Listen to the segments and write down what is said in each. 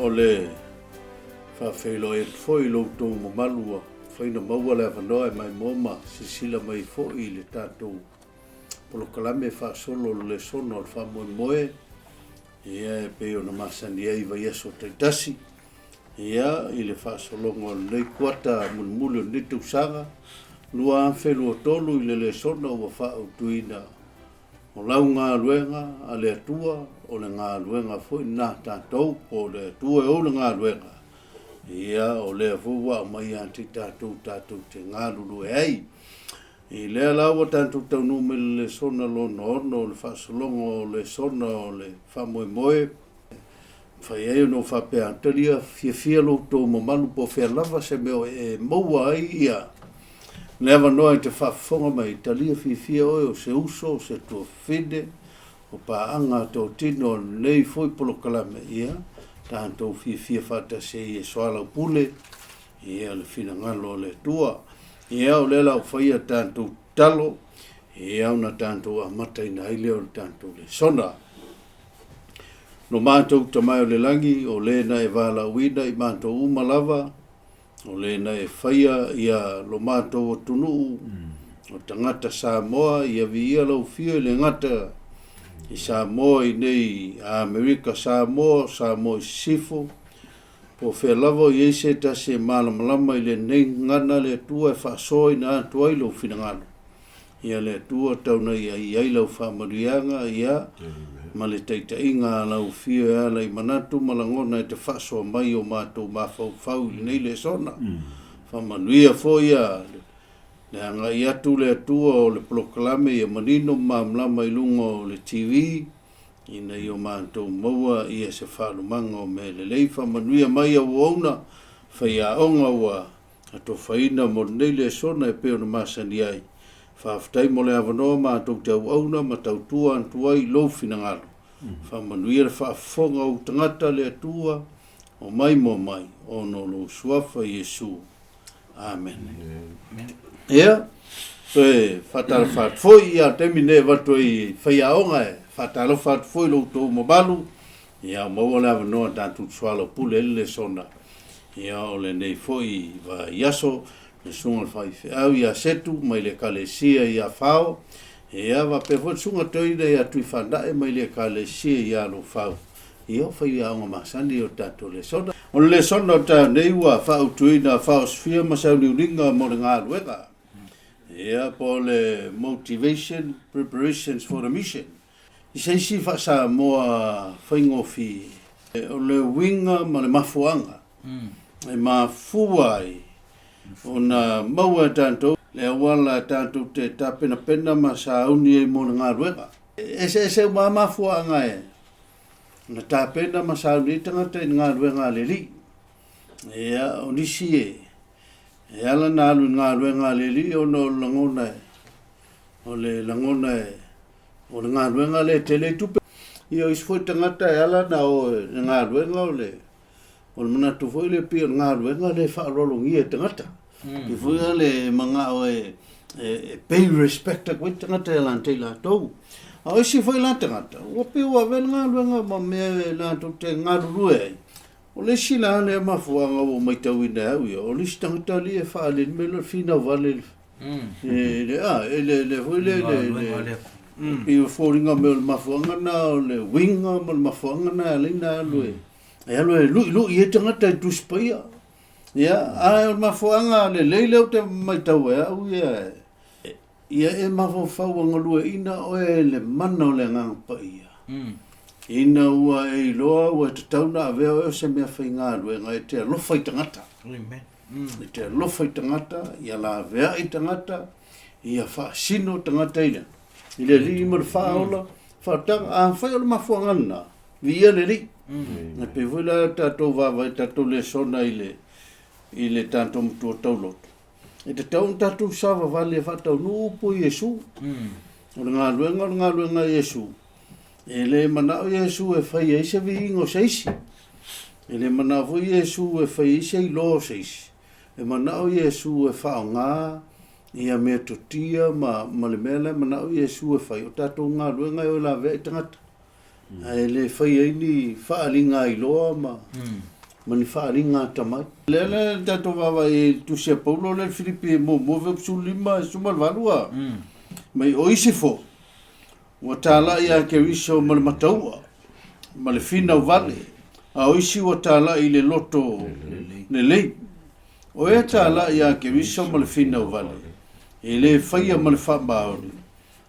o le faafeiloai atu foi i lo outou mamalu ua mafai ona maua le avanoa e maimoa ma silasila mai foi i le tatou polokalame faasolo o le lesona o le faamoemoe, ia e pei ona masani ai i vaiaso taitasi, ia i le faasologa o lenei kuata mulimuli o lenei tausaga 2023 i le lesona ua faautuina o lau galuega a le Atua, o le galuega foi lena a tatou, po o le Atua e ou le galuega, ia o lea foi ua aumai ia te i tatou tatou te galulue ai. I lea la ua tatou taunuu mai i le lesona lona ono o le faasologa o lesona o le faamoemoe, mafai ai ona ou faapea atu, talia fiafia lo outou mamalu po o fea lava se mea o e maua ai ia le avanoa e te faafofoga mai, talia fiafia oe o se uso, o se tuafafine, o paaga totino o lenei foi polokalame, ia tatou fiafia faatasi ai e soalaupule ia le finagalo o le Atua. Ia o lea la ua faia tatou tatalo, ia ona tatou amataina ai lea o le tatou lesona. Lo matou Tama e o le lagi, o le na e valaauina i matou uma lava, o le na e faia ia lo matou atunuu, o tagata Samoa, ia viia lau afio i le gata i Samoa i nei Amerika Samoa, Samoa i Sisifo, po o fea lava o i ai se tasi e malamalama i lenei gagana a le Atua e faasoaina atu ai lou finagalo. Ia le Atua tau na ia i ai lau faamanuiaga, ia, ma le taitaiga a lau afio e ala i manatu ma lagona e te faasoa mai i o matou mafaufau i lenei lesona. Faamanuia foi ia le agai atu le Atua o le polokalame ia manino ma malamalama i luga o le TV, ina ia o matou maua ia se faalumaga o mea lelei. Faamanuia mai auauna faiaoga ua atofaina mo lenei lesona e pei ona masani ai. Faafetai mo le avanoa matou te auauna ma tautua atu ai i lou finagalo. Faamanuia le faafofoga o ou tagata, le Atua, omai ma omai, ona o lou Suafa Iesu. Amene. Ia, toe faatalofa atu foi ia taimi nei e avatu ai i faiaoga e faatalofa atu foi i lo outou mamalu, ia maua le avanoa tatou te soalaupule ai le lesona. Ia o lenei foi vaiaso, le susuga i le faifeau ia Setu mai le Ekalesia i Afao, ia faapea foi le susuga toeaina ia Tuifaanae mai le Ekalesia i Alofau. Ia o faiaoga masani o le tatou lesona. O le lesona o le taeao nei ua faautuina faaosofia ma sauniuniga mo le galuega. Ia po o le motivation preparations for the mission. I se isi faa-Samoa faigofie, o le uiga ma le mafuaaga e mafua ai ona maua e tatou le auala tatou te tapenapena ma sauni ai mo le galuega. E eseese uma lava mafuaaga e na tapena ma sauni ai tagata i le galuega a le Alii. Ia, o nisi e ala ona alu i le galuega a le Alii ona o le lagona e, o le lagona e, o le galuega lea e tele ai tupe. Ia o isi foi tagata e ala ona o i le galuega o le o le manatu foi lea pei o le galuega lea e faaaloalogia e tagata. Pei foi lea le manao e pay respect atu ai tagata ia te latou. A o isi foi la tagata, ua pei ua avea le galuega ma mea e latou te galulue ai. O le isi la lea mafuaaga ua ou matauina e au ia, o le isi tagata alii e faaaliali mai loa le finau vale i le, a, i le, le foi le, le, pei o foliga mai o le mafuaaga lena o le uiga ma le mafuaaga lena e ala ai ona alu e, e alu e luilui ai tagata i Tusi Paia. Ia, ae o le mafuaaga lelei lea ou te matau e au ia, ia e mafaufau ua galueaiina oe e le mana o le Agaga Paia, ina ua e iloa ua tatau ona avea oe o se mea faigaluega e te alofa i tagata. Amen. E te alofa i tagata, ia laveai tagata, ia faasino tagata i le, i le Alii ma le Faaola, faataga. Afai o le mafuaaga lena, Viia le Alii. E pei foi la tatou vaavaai tatou lesona i le i le tatou matua tauloto. E tatau ona tatou savavali e faataunuu upu o Iesu. O le galuega o le galuega a Iesu. E le manao Iesu e fai ai se viiga o se isi. E le manao foi Iesu e fai ai se iloa o se isi. E manao Iesu e faaaoga ia metotia ma, ma le mea la e manao Iesu e fai. O tatou galuega e o e lavea i tagata. Ae le fai ai ni faaaliga iloa ma. ma ni faaaliga atamai. O lea le tatou vaavaai i le tusi a Paulo lea i le Filipi e muamua fuaiupu 15, 18 a. Mai o isi foi, ua talai ia Keriso ma le mataua, ma le finau vale, a o isi ua talai i le loto lelei. O e talai ia Keriso ma le finau vale, e le faia ma le faamaoni,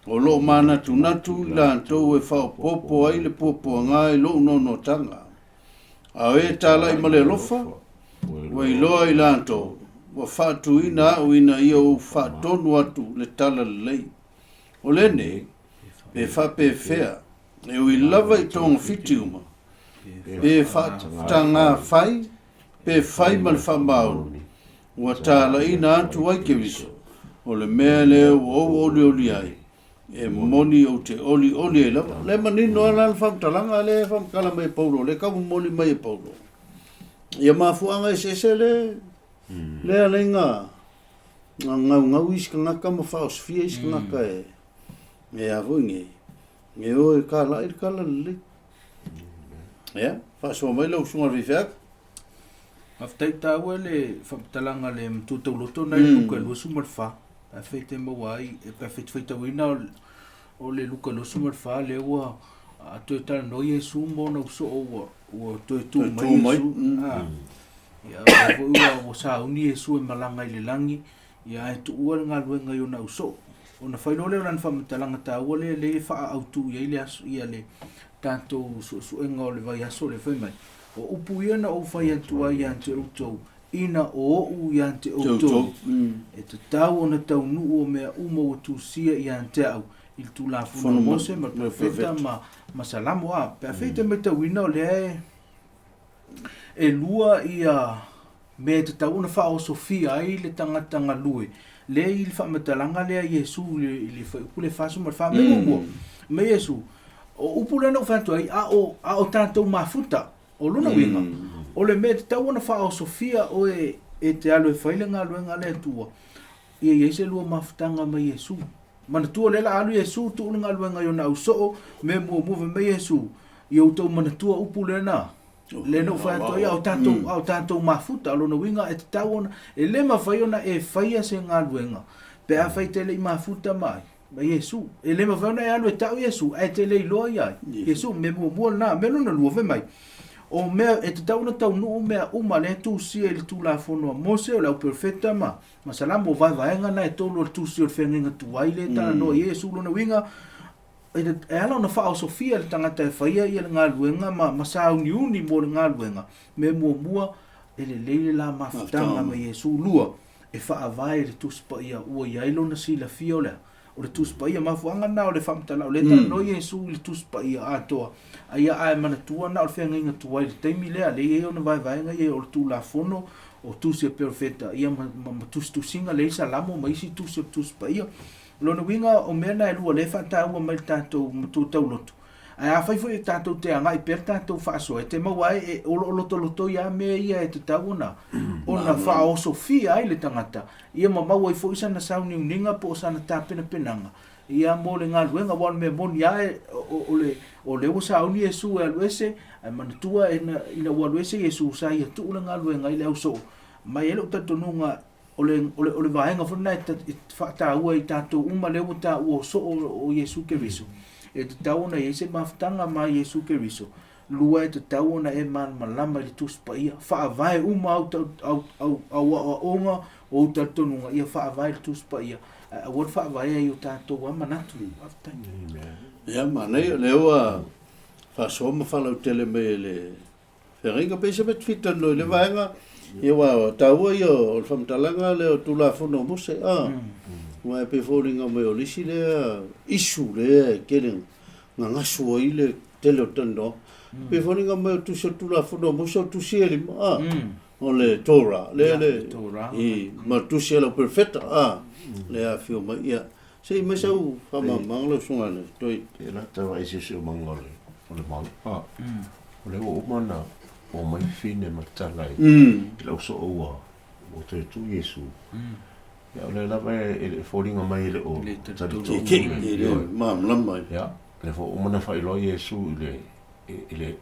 O lo o manatunatu i latou e faaopoopo ai le puapuaga i lou noanoataga. A o e talai ma le alofa, ua iloa i latou, ua faatuina au ina ia ou faatonu atu le tala lelei. O lenei, pe faapefea, e ui lava i togafiti uma, pe faatagafai, pe fai ma le faamaoni, ua talaiina atu ai Keriso, o le mea lea ua ou olioli ai, e moni ou te olioli ai lava. Lea e manino lava la le faamatalaga lea e faamatala mai e Paulo, lea e taumomoli mai e Paulo. Ia mafuaaga eseese lea, lea alai na gaugau isi tagata ma faaosofia isi tagata e, e a foi nei, e o e talai le tala lelei. Ia, faasoa mai lau susuga i le faifeau. Faafetai taua le faamatalaga a le matua tauloto na i le Luka 24 pe afai te maua ai pe afai te faitauina o le Luka 24 lea ua toe talanoa Iesu ma ona usoo ua ua toe tu mai Iesu. Ia lea foi ua ua sauni Iesu e malaga i le lagi ia ae tuua le galuega i ona ausoo. Ona fai loa lea o lana faamatalaga taua lea lea e faaautu i ai le aso ia le tatou suesuega o le vaiaso lea fai mai, O upu ia na ou fai atu ai ia te outou, ina o oʻu ia te outou, e tatau ona taunuu o mea uma ua tusia ia te au i le Tulafono a Mose ma le Perofeta ma, ma Salamo. A, pe afai e te matauina o lea e, e lua ia mea e tatau ona faaosofia ai le tagata galue, lea i le faamatalaga lea a Iesu i le, i le fuaiupu lea 44, mea muamua, mai Iesu, o upu lea na ou fai atu ai, a o, a o tatou mafuta, o lona uiga, o le mea e tatau ona faaosofia oe e te alu e fai le galuega a le Atua, ia i ai se lua mafutaga ma Iesu. Manatua o lea la alu Iesu tuu le galuega i ona ausoo, mea muamua fai mai Iesu, ia outou manatua upu lea na lea na ou fai atu ai, a o tatou, a o tatou mafuta, o lona uiga e tatau ona, e le mafai ona e faia se galuega pe afai e te le i mafuta ma ai, ma Iesu. E le mafai ona e alu e tau Iesu ae e te le iloa ia ai. Iesu, mea muamua lena. Mea lona lua, fai mai, o mea e tatau ona taunuu mea uma lea e tusia i le Tulafono a Mose, o le Auperofeta ma, ma Salamo, o vaevaega na e tolu o le tusi o le feagaiga tuai lea e talanoa i ai Iesu. Lona uiga, E ala ona faaosofia le tagata e faia ia le galuega ma, ma sauniuni mo le galuega, mea muamua, e lelei le la mafutaga ma Iesu. Lua, e faavae i le Tusi Paia ua i ai lona silafia o le a? O le Tusi Paia. Mafuaaga lena o le faamatalaga, o lea e talanoa Iesu i le Tusi Paia atoa, a ia ae manatua na o le feagaiga tuai i le taimi lea, lea e i ai ona vaevaega ia o le Tulafono, o Tusi a Perofeta, ia ma, ma, ma tusitusiga lea i Salamo ma isi tusi o le Tusi Paia. O lona uiga, o mea na e lua lea e faataua mai le tatou matua tauloto. Ae afai foi e tatou te agai pea le tatou faasoa, e te maua ai e, o lo o lotolotoi lava mea ia e tatau ona, ona faaosofia ai le tagata, ia ma maua ai foi sana sauniuniga po o sana tapenapenaga, ia mo le galuega. Aua o le mea moni lava, e, o, o, le, o lea ua sauni Iesu e alu ese, ae manatua ina, ina ua alu ese Iesu, sa ia tuu le galuega i le ausoo. Ma e i ai lou talitonuga, O le, o le, o le vaega foi lena e, e faataua i tatou uma lea ua taua o soo o Iesu Keriso. E tatau ona i ai se mafutaga ma Iesu Keriso. Lua, e tatau ona e malamalama i le Tusi Paia. Faavae uma au, au, au, au aoaoga o ou talitonuga, ia faavae i le Tusi Paia. Ae aua le faavaea i o tatou lava manatu. Faafetai. Ia, manaia, lea ua faasoa ma faalautele mai e le Feagaiga pei se mea fita no i le vaega ia aua taua ia o le faamatalaga lea o Tulafono o Mose a aua e pei foliga mai o le isi lea issue lea e tele gagasu ai le tele o talanoa pei foliga mai o tusi o Tulafono o Mose o tusi e lima a o le Torah lea le i ma tusi a le Profeta a lea afio mai ia se i mai sau faamalamalamaga lau susuga le toi. E la tau ai se siosiomaga o le mau a O lea ua uma ona omai fafine ma tala i lau soo ua ua toe tuu Iesu. Ia o lea lava e foliga mai e le o talitonu. E le malamalama. Ia, lea foi ua uma ona faailoa Iesu i le i le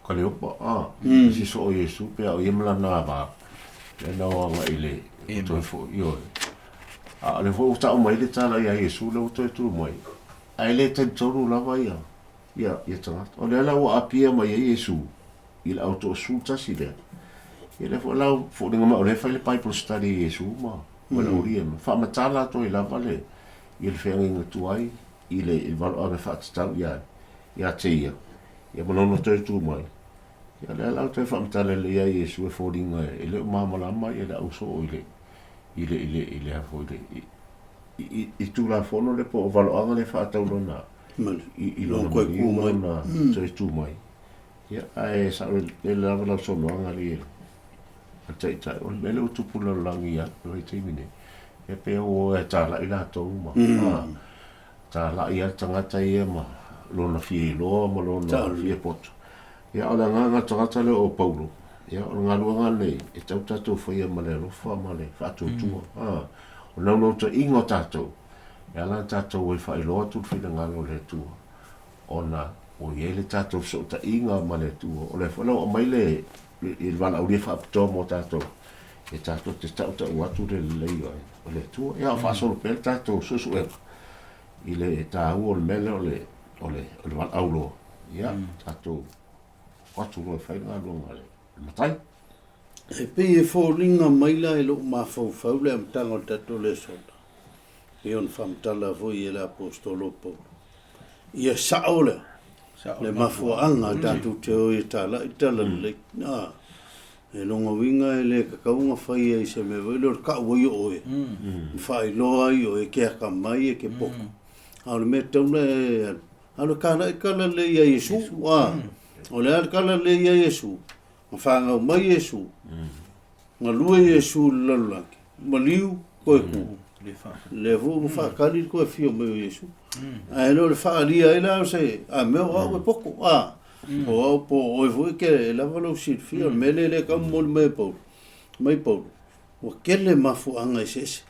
Kaleopa, a, isi soo o Iesu pe a o ia ma lana va, lea na o agai i le, ua toe foi, ioe. A o lea foi ua tau mai le tala ia Iesu lea ua toe tu mai, ae le talitonu lava ia, ia, ia tagata. O lea la ua apia mai ai Iesu i le au toasefulu tasi lea. Ia lea foi la ua foliga mai o lea e fai le Bible study a Iesu ma, ma le aualii ma faamatala atu ai lava le, ia le feagaiga tuai i le, i le valoaga e faatatau ia, ia te ia. Ia ma lona toe tu mai, ia lea la ua toe faamatala lelei ia Iesu e foliga e le o malamalama ia le au soo i le i le i le i le a foi le i i i Tulafono lea po o valoaga lea e faatatau lona i i lona maliu ma lona toe tu mai. Ia ae saolele lava lau saunoaga alii e le Taitai, o le mea lea ua tupu i le lalolagi i le vaitaimi nei, ia pei ua o e talai latou ma talai lava le tagata ia ma lona fia iloa ma lona fia poto. Ia, o le agaga o le tagata lea o Paulo, ia, o le galuega lenei, e tatau tatou faia ma le alofa ma le faatuatua. O le naunautaiga o tatou, e ala ona tatou e faailoa atu le finagalo o le Atua, ona ua i ai le tatou fesootaiga ma le Atua. O lea foi la ua aumai le, i le valaaulia faapitoa mo tatou, e tatou te tautau atu le lelei o le Atua. Ia, o faasolo pea le tatou suesuega i le taua o le mea lea o le, o le, o le valaau loa. Ia, tatou o atu loa e fai le galuega a le Matai. E pei e foliga mai la i lou mafaufau le amataga o le tatou lesona, pei ona faamatala foi e le Aposetolo o Paulo, ia sao lea, le mafuaaga tatou te o e talai tala lelei. A, e lona uiga e le tatau ona faia i se mea foi lea o le tau ai o oe, ma faailoa ai oe e te atamai e te poto. A o le mea e tatau ona e alu, alu e talai tala lelei ia Iesu. A, o le a le tala lelei ia Iesu? Na fanau mai Iesu, galue Iesu i le lalolagi, maliu toe tu. Lea foi ua faatali le toe afio mai o Iesu. Ae le o le faaalia ai la o se, a mea o au e poto, a, o au po o oe foi ke lava lou silafia, o le mea lea e le tau momoli mai e Paulo, mai Paulo, ua tele mafuaaga eseese.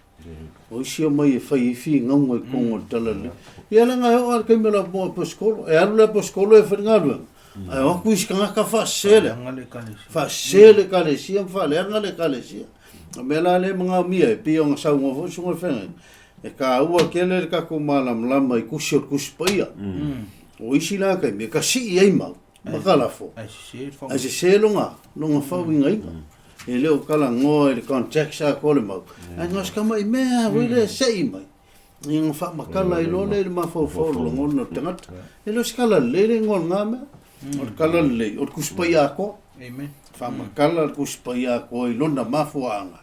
O isi omai e fai ai finauga i totonu o le Tala Lelei. Ia leaga e oo lava i le taimi o le aposetolo, e alu le aposetolo e fai le galuega, ae o atu isi tagata faasese le, faasese le Ekalesia ma faaleaga le Ekalesia. O le mea la lea e manaomia ai, pei ona saunoa foi le Susuga i le Feagaiga, e taua tele le tatou malamalama i tusi o le Tusi Paia. O isi la taimi e tasii ai mau ma kalafo, ae sese lona, lona faauigaina. E le o talanoa i le context atoa o le mau, ae na o se tamai mea foi lea e sei mai, ia ona faamatala ai loa lea i le mafaufau o le lagona o le tagata. E le o se tala lelei le igoa o lena mea. O le tala lelei, o le Tusi Paia atoa. Faamatala le Tusi Paia atoa i lona mafuaaga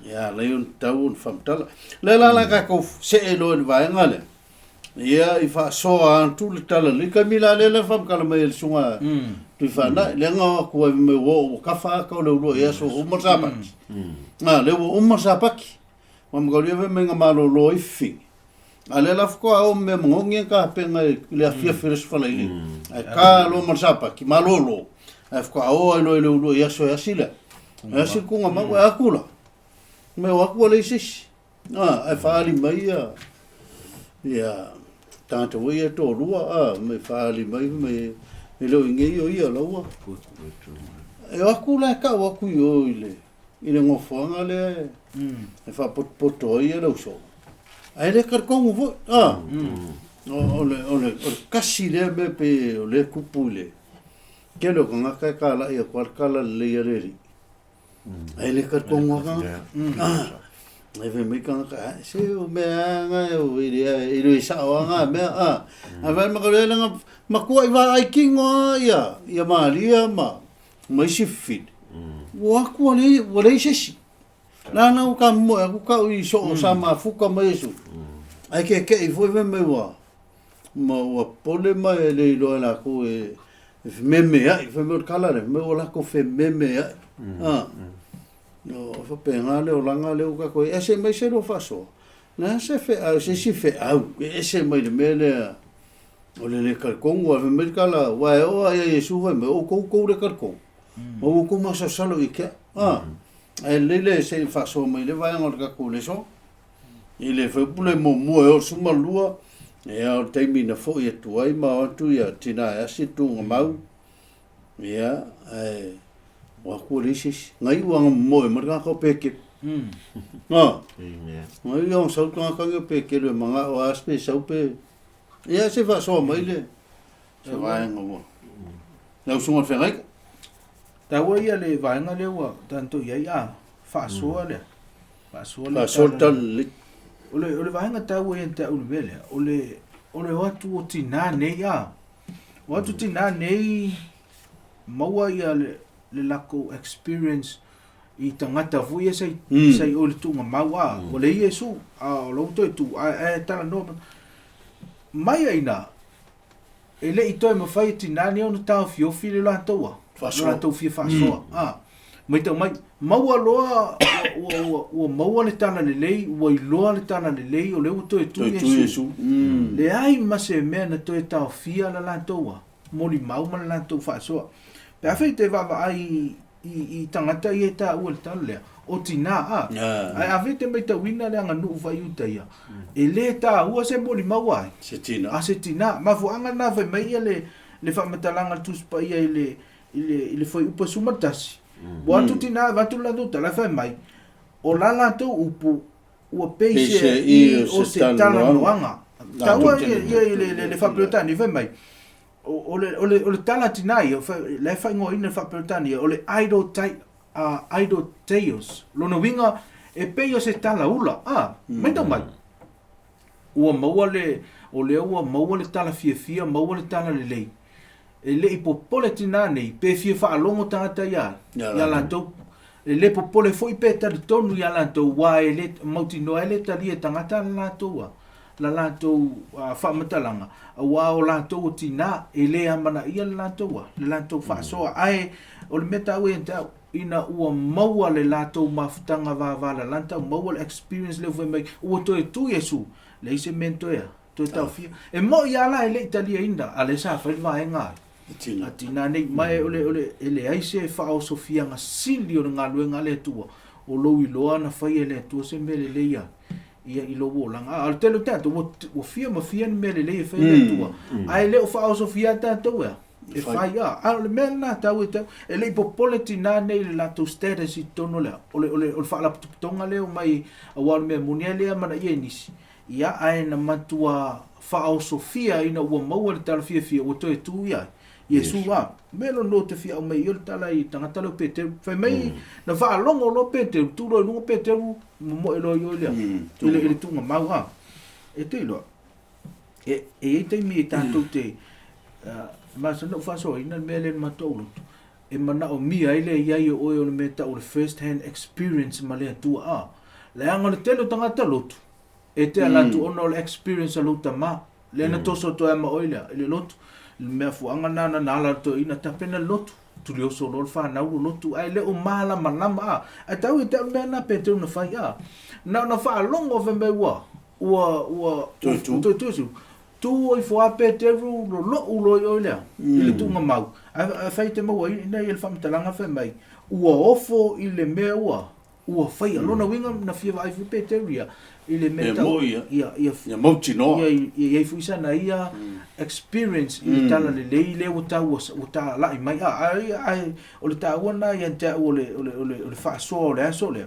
e ala ai ona tatau ona faamatala. O lea la o le a tatou see loa i le vaega lea, Ia i faasoa atu le tala lelei taimi la lea la faamatala mai e le susuga Tuifaanai lea na o atu ai mai ua oo ua kafa ata o le uluai i aso ua uma le Sapati. A lea ua uma le Sapati. Ua mataulia fai mai na malolo ai fifine. A lea la faatoa oo mea manogi e tapena i le afiafi o le Aso Faraile. Ae ta loa ma le Sapati malolo ae faatoa oo ai loa i le uluai i aso e asi lea. E asi le tuugamau e atu la. Mea o atu ua leai se isi. Ae faaali mai ia ia tagata foi ia e toalua, a, mai faaali mai mai e le o i nei o ia laua. E o atu la e tau atu i o i le i le nofoaga lea e, e faapotopoto ai le uso. Ae le talitonu foi, a, o le, o le, o le kasi lea mea pei o lea e tupu i le tele o tagata e talai atu lava le tala lelei a le Alii. Ae le talitonu lava tagata. Ae fai mai tagata, ah, se o mea lava na e le, e le sao lava na mea. Ah. Ae fai mai, le leaga matuai vaai kino lava ia, ia Maria ma, ma isi fifine. Ua atu ua leai, ua leai se isi. La na ua tamomoe atu tau i soo sa mafuta ma Iesu. Ae keke'i foi fai mai ua, ma ua popole ma e le iloa e latou e fememeai, fai mai o le tala lea, fai mai ua latou fememeai. A, o faapena le olaga lea ua tatou i ai. Ae se i aumai se lua faasoa, o le a se feau, se isi feau e ese mai le mea lea o le le talitonu, aua fai mai le tala, aua e oo lava ia Iesu fai mai, o outou tou le talitonu, ma ua outou masalosalo ia te au. A, ae lelei le se i faasoa mai le vaega o le tatou lesona. I le fuaiupu lea muamua e 62, ia o le taimi na foi atu ai ma o atu ia tina e asi le tuugamau. Ia, ae o atu ua leai se isi. Ngai ua moe ma le tagata o Petelu. Nga. Ngai ua sau le tagata o Petelu e manao a pe sau pe. Ia se faasoa mai le se vaega ua. Lau susuga i le feagaiga. Taua ia le vaega lea ua tatou i ai a faasoa lea. Faasoa le Faasoa le tala lelei. O le vaega taua ia te au i le mea lea, o le o atu o tinā nei a. O atu tinā nei maua ia le, le lakou experience i tagata foi ia sai, mm. sai o le tuuga mau a, mm. ua le Iesu, a o lou toe tu, a, a talanoa mai ai na, e le i toe mafai e tinā nei ona taofiofi le latou a, le latou fia faasoa, mm. a, maitau mai, maua loa, ua, ua, ua maua le tala lelei, ua iloa le tala lelei, o lea ua toe tu Iesu. Mm. Leai ma se mea na toe taofia la latou a, molimau ma le latou faasoa. Pe afai te vaavaai i tagata ia e taua i le tala lea, o tinā, a. Ae afai te maitauina le aganuu faa-Iuta ia, e le taua se molimau ai. Se tinā. A se tinā. Mafuaaga lena fai mai ia le faamatalaga a le Tusi Paia i le i le fuaiupu e 11. Ua atu tinā avatu le latou tala, fai mai, o la latou upu ua peiseai o se talanoaga. Taua ia i le faa-Peretania, fai mai, o le tala tinā ia, la e faaigoaina i le faa-Peretania, o le aidoteios. Lona uiga, e pei o se tala ula, a, matau mai, ua maua le, o lea ua maua le tala fiafia, maua le tala lelei. E le i popole tinā nei, pe fia faalogo tagata ia ia latou. E le popole foi pe talitonu ia latou, aua e le mautinoa e le talia e tagata la latou la latou faamatalaga, aua o latou o tinā, e le amanaia le latou le latou faasoa. Ae o le mea taua ia te au, ina ua maua le latou mafutaga vavalalata, maua le experience lea ua fai mai, ua toe tu Iesu, leai se mea na toe toe taofia. E moi lava la e le i taliaina, a o lea sa fai le vaega a tinā nei. Ma e e leai se faaosofiaga sili o le galuega a le Atua, o lou iloa na faia e le Atua se mea lelei ia ia i lou olaga. A o le tele o tatou, ua fia ma fia ni mea lelei e fai e le Atua, ae le o faaosofia tatou ea e fai. A o le mea lena tau e tau, e le i popole tinā nei i le latou status i totonu o le, o le, o le, o le faalapotopotoga lea o mai, aua o le mea moni lava e le amanaia e nisi. Ia, ae na matua faaosofia ina ua maua le tala fiafia ua toe tu ia Iesu. A mea lona ou te fia aumai i o le tala i tagata lea o Peteru. Fai mai, na faalogo loa Peteru, tu loa i luga Peteru, momoe loa i o i le, i le tuuga mau. A e te iloa, e i ai taimi e tatou te, masani ona ou faasoaina le mea lea i le matou lotu, e manaomia ai le i ai o oe o le mea e tau o le first hand experience ma le Atua. A leaga o le tele o tagata lotu, E te ala atu ona o le experience a lou tama, lea na toso atu ai ma oe lea i le lotu. Le mea fuaga na na ala atu ai na tapena le lotu. Tuli oso loa le fanau lo lotu ae le o malamalama a. Ae tau ia te au le mea na Peteru na fai a. Na ona faalogo fai mai ua ua ua Toe tu. Toe tu Iesu. Tu ifo a Peteru lolou loa i oe lea i le tuuga mau. Ae fai te maua ina ia le faamatalaga fai mai ua ofo i le mea ua Ua faia. Lona uiga na fia vaai foi Peteru ia i le mea tau ia ia ia mautinoa ia ia i ai foi sana ia experience i le tala lelei lea ua tau ua talai mai. A ae ae o le taua lena ia te au o le o le o le o le faasoa o le aso lea.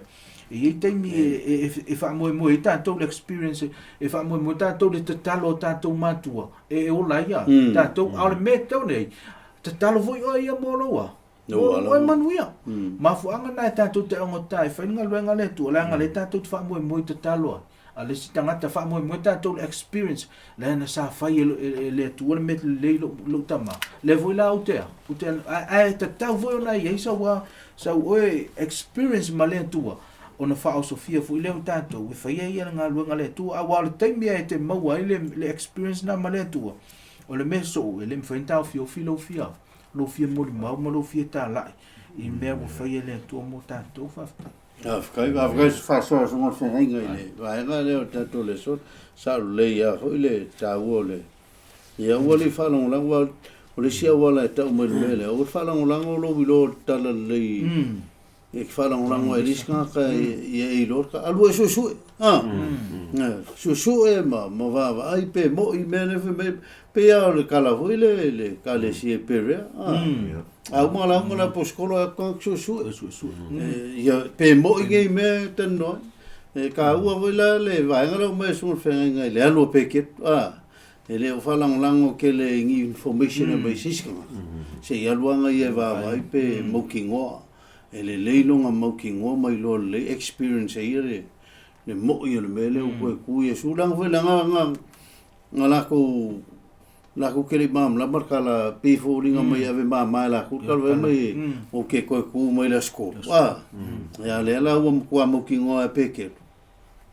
E i ai taimi e e e faamoemoe ai tatou le experience e faamoemoe tatou le tatalo a tatou matua e ola ai ia tatou. A o le mea e tatau ona i ai, tatalo foi oe ia mo lou a Ua manuia. Mafuaaga na e tatou te augata e fai le galuega a le Atua, leaga lea tatou te faamoemoe i tatalo a a le isi tagata, faamoemoe tatou i le experience leaga sa fai e le Atua le mea lelei i lou tama. Lea foi la ou te a, ou te ae tatau foi ona i ai sau sau oe experience ma le Atua ona faaosofia foi lea o tatou e faia ia le galuega a le Atua. Aua o le taimi e te maua ai le experience na ma le Atua, o le mea soo e le mafai ona taofiofi lou fia lou fia molimau ma lou fia talai i mea ua faia e le Atua mo tatou. Faafetai. Faafetai, faafetai se faasoa susuga le feagaiga i le vaega lea o le tatou lesona. Sao lelei lava foi le taua o le ia aua le faalagolago aua o le isi auala e tau mai i le mea lea, aua le faalagolago lou iloa o le tala lelei. E te faalagolago ai i le isi tagata ia e iloa le ka alu e suesue, a, suesue ma ma vaavaai pe mo'i mea lea fai mai, pei lava o le tala foi lea i le Ekalesia i Perea, a, a uma ona lauga le aposetolo e atu tagata suesue, ia pe mo'i nei mea e talanoa ai. E taua foi la le vaega lea ua aumai e le Susuga i le Feagaiga i le alu a Peteru, a, E le o faalagolago tele i ni information e aumai se isi tagata, se i alu lava ia e vaavaai pe mautinoa. E lelei lona mautinoa ma iloa lelei, experience e ia le moi o le mea lea ua toe tu Iesu. Leaga foi leaga na latou latou te le i malamalama le tala, pei e foliga mai e ave mama e latou le tala fai mai ou te toe tu mai le Aso Tolu. A, a lea la ua matua mautinoa e Peteru,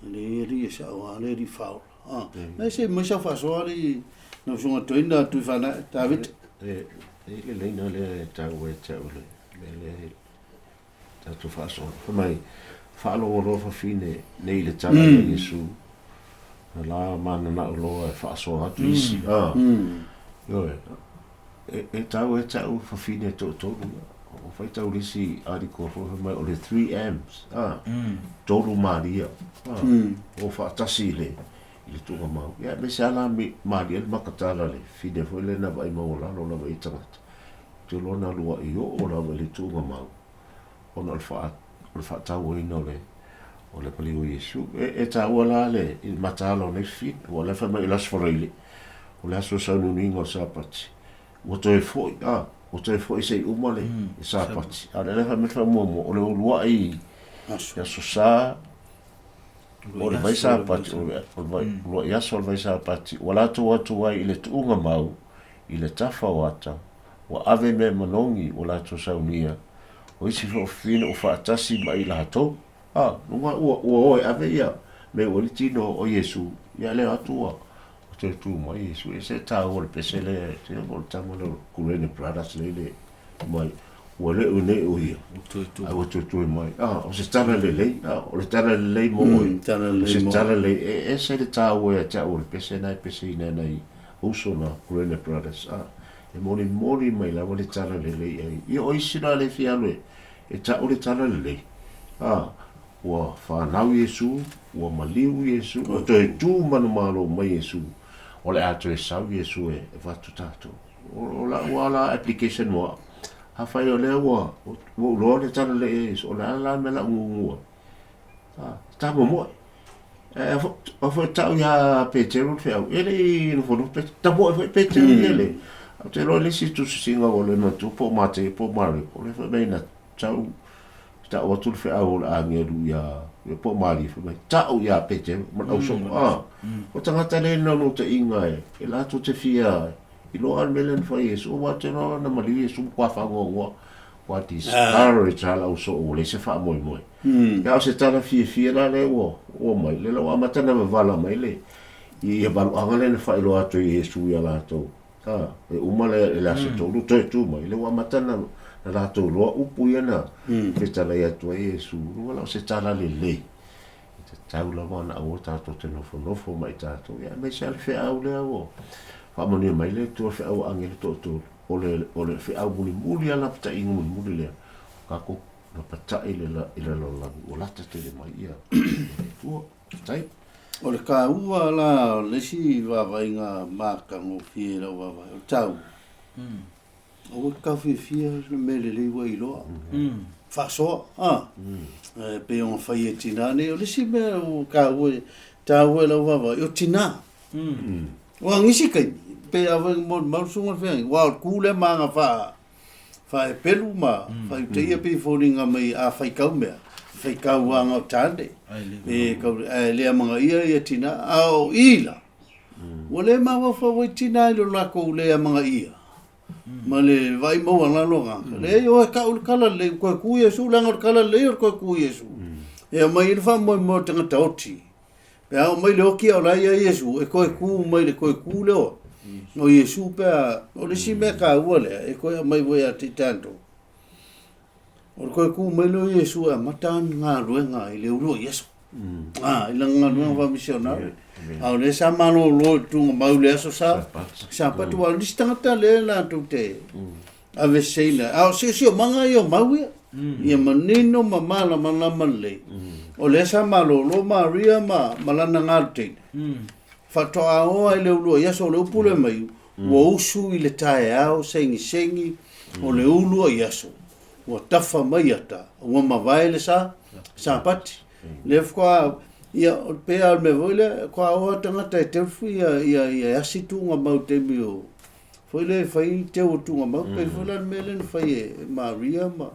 E leai alii e sao lava le alii faaola. A, na se i mai sau faasoa alii lau susuga Toeaina Tuifaanae Tavita. E i le laina lea e taua ia te au le mea lea e tatou faasoa. Fai mai, faalogo loa fafine nei i le tala ia Iesu, na la mananao loa e faasoa atu isi. A, ioe, e taua ia te au fafine e toatolu ia. Ua faitau le isi article foi fai mai o le 3 M's, a, tolu Maria, a, o faatasi i le i le tuugamau. Ia aemaise lava la Maria le Makatala le fine foi lea na vaai maualalo lava i tagata. Ou te iloa na lua'i oo lava i le tuugamau ona o le faa o le faatauaina o le o le paliu o Iesu. E taua la le i le mataala o nei fine, aua o la e fai mai o le Aso Faraile, o le aso o sauniuniga o le Sapati. Ua toe foi, a, ua toe foi se i uma le Sapati. A o lea la e fai mai le faamuamua, o le uluai Aso. Aso Sa o le vai Sapati, o le uluai aso o le vai Sapati, ua latou atu ai i le tuuga mau, i le tafa o ata, ua ave mea manogi ua latou saunia, o isi foi o fafine ua faatasi ma i latou. A, luga ua o e ave ia mea ua i le tino o Iesu, ia lea atu ua Ua toe tu mai Iesu, e ese le taua o le pese lea, e te iloa po o le tama lea o Kurene Brothers lea i le mai, ua le o nei o ia, ae ua toe tu mai. Ah, o se tala lelei, ah, o le tala lelei mo oe. Tala lelei O se tala lelei, e ese le taua ia te au o le pese na e peseina e nai uso na Kurene Brothers. Ah, e molimoli mai lava le tala lelei ai. Ia o isi la le fia alu e ta'u le tala lelei. Ah, Ua fanau Iesu, ua maliu Iesu, ua toe tu manumalo mai Iesu, o le a toe sau Iesu e avatu tatou. O la'u lava la application mo a'u, afai o lea ua ou iloa le tala lelei ia Iesu, o le a la le mea la'u gugu ai? A, tamomoe. Ae a foi ta'u ia Peteru le feau, e le i nofonofo Peteru, tamoe foi Peteru ia le. Ou te iloa le isi tusitusiga ua le manatua po o Mateia po o Mareko, o lea foi mea na tau Tau atu le feau o le agelu ia ia po o Maria fai mai, tau ia Peteru ma le ausoo. A, o tagata le naunautaiga e, e latou te fia iloa le mea lea na fai e Iesu, aua te iloa na maliu Iesu ma kua fagoagoa, kua discourage lava le ausoo ua leai se faamoemoe. Ia, o se tala fiafia la lea ua ua mai, lea la ua amata ona vavala mai le ia valuaga lea na faailoa atu e Iesu ia latou. A, e uma le, le aso tolu, toe tu mai, le ua amata na, na latou loa upu ia na fetalai atu ai Iesu, luga la o se tala lelei. E tatau lava ona aua tatou te nofonofo ma i tatou, ia aemaise lava le feau lea ua faamanuia mai le Atua feau a agelu toatolu, o le, o le feau mulimuli lava lapataiga mulimuli lea, o tatou lapatai i le, i le lalolagi, ua lata tele mai ia le Atua. Faafetai. O le taua la o le isi vaavaaiga matagofie i lau vaavaai, o le taua, aua e te taofiofia le mea lelei ua e iloa. Faasoa, a? E pei ona fai e tina nei. O le isi mea ua taua, taua i lau vaavaai, o tina. Aua o nisi taimi, pei lava ona molimau le susuga i le feagaiga, aua o le tu lea ma aga faa, faaepelu ma faaiutaia pei e foliga mai a faitau mea, faitau lava na o tane, e kau, ae le amanaia ia tina, a o i la, ua le mafaufau ai tina i lo latou le amanaia, ma le vaai maualalo o tagata. Leai, o e tau le tala lelei, ua toe tu Iesu, leaga o le tala lelei o le toe tu Iesu. E aumai ai le faamoemoe o le tagata oti. Pe a oo mai le oti a o la e i ai Iesu, e toe tu mai le toe tu lea o Iesu pe a, o le isi mea taua lea e toe aumai foi ia te i tatou, o le toe tu mai lea o Iesu e amata ana galuega i le uluai aso. A, i lana galuega faamisionare. A o lea sa malolo i le tuugamau i le aso sa, Sapatu, aua o nisi tagata lea latou te aveseseina, a o siosiomaga ia o mau ia. Ia manino ma malamalama lelei, o lea sa malolo Maria ma ma lana galuteine, faatoa oa i le uluai aso o le upu lea mai, ua usu i le taeao segisegi o le uluai aso, ua tafa mai ata, ua mavae le sa, Sapati. Lea faatoa, ia, pei lava o le mea foi lea, faatoa oa tagata e teu ia, ia, ia asi tuugamau i taimi o, foi lea e fai teu o tuugamau, pei foi la le mea lea na fai e Maria ma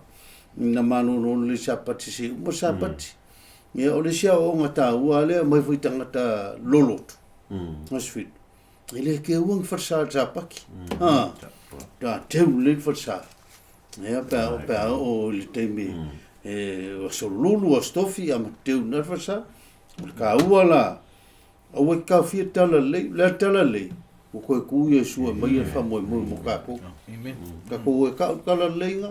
na malolo lelei Sapati se i uma le Sapati. Ia, o le isi aoaoga taua lava lea, aumai foi tagata loloto, Aso Fili. E le keua ni falesa i le Sapati. Ha, ta teu lelei le falesa. Ia, pe a, pe a oo i le taimi e aso lulu, aso tofi, a ma teu na le falesa. O le taua la, Aua e te taofia le tala lelei, o le a le tala lelei? Ua toe tu Iesu e maia le faamoemoe mo tatou. Tatou e tau le tala lelei na.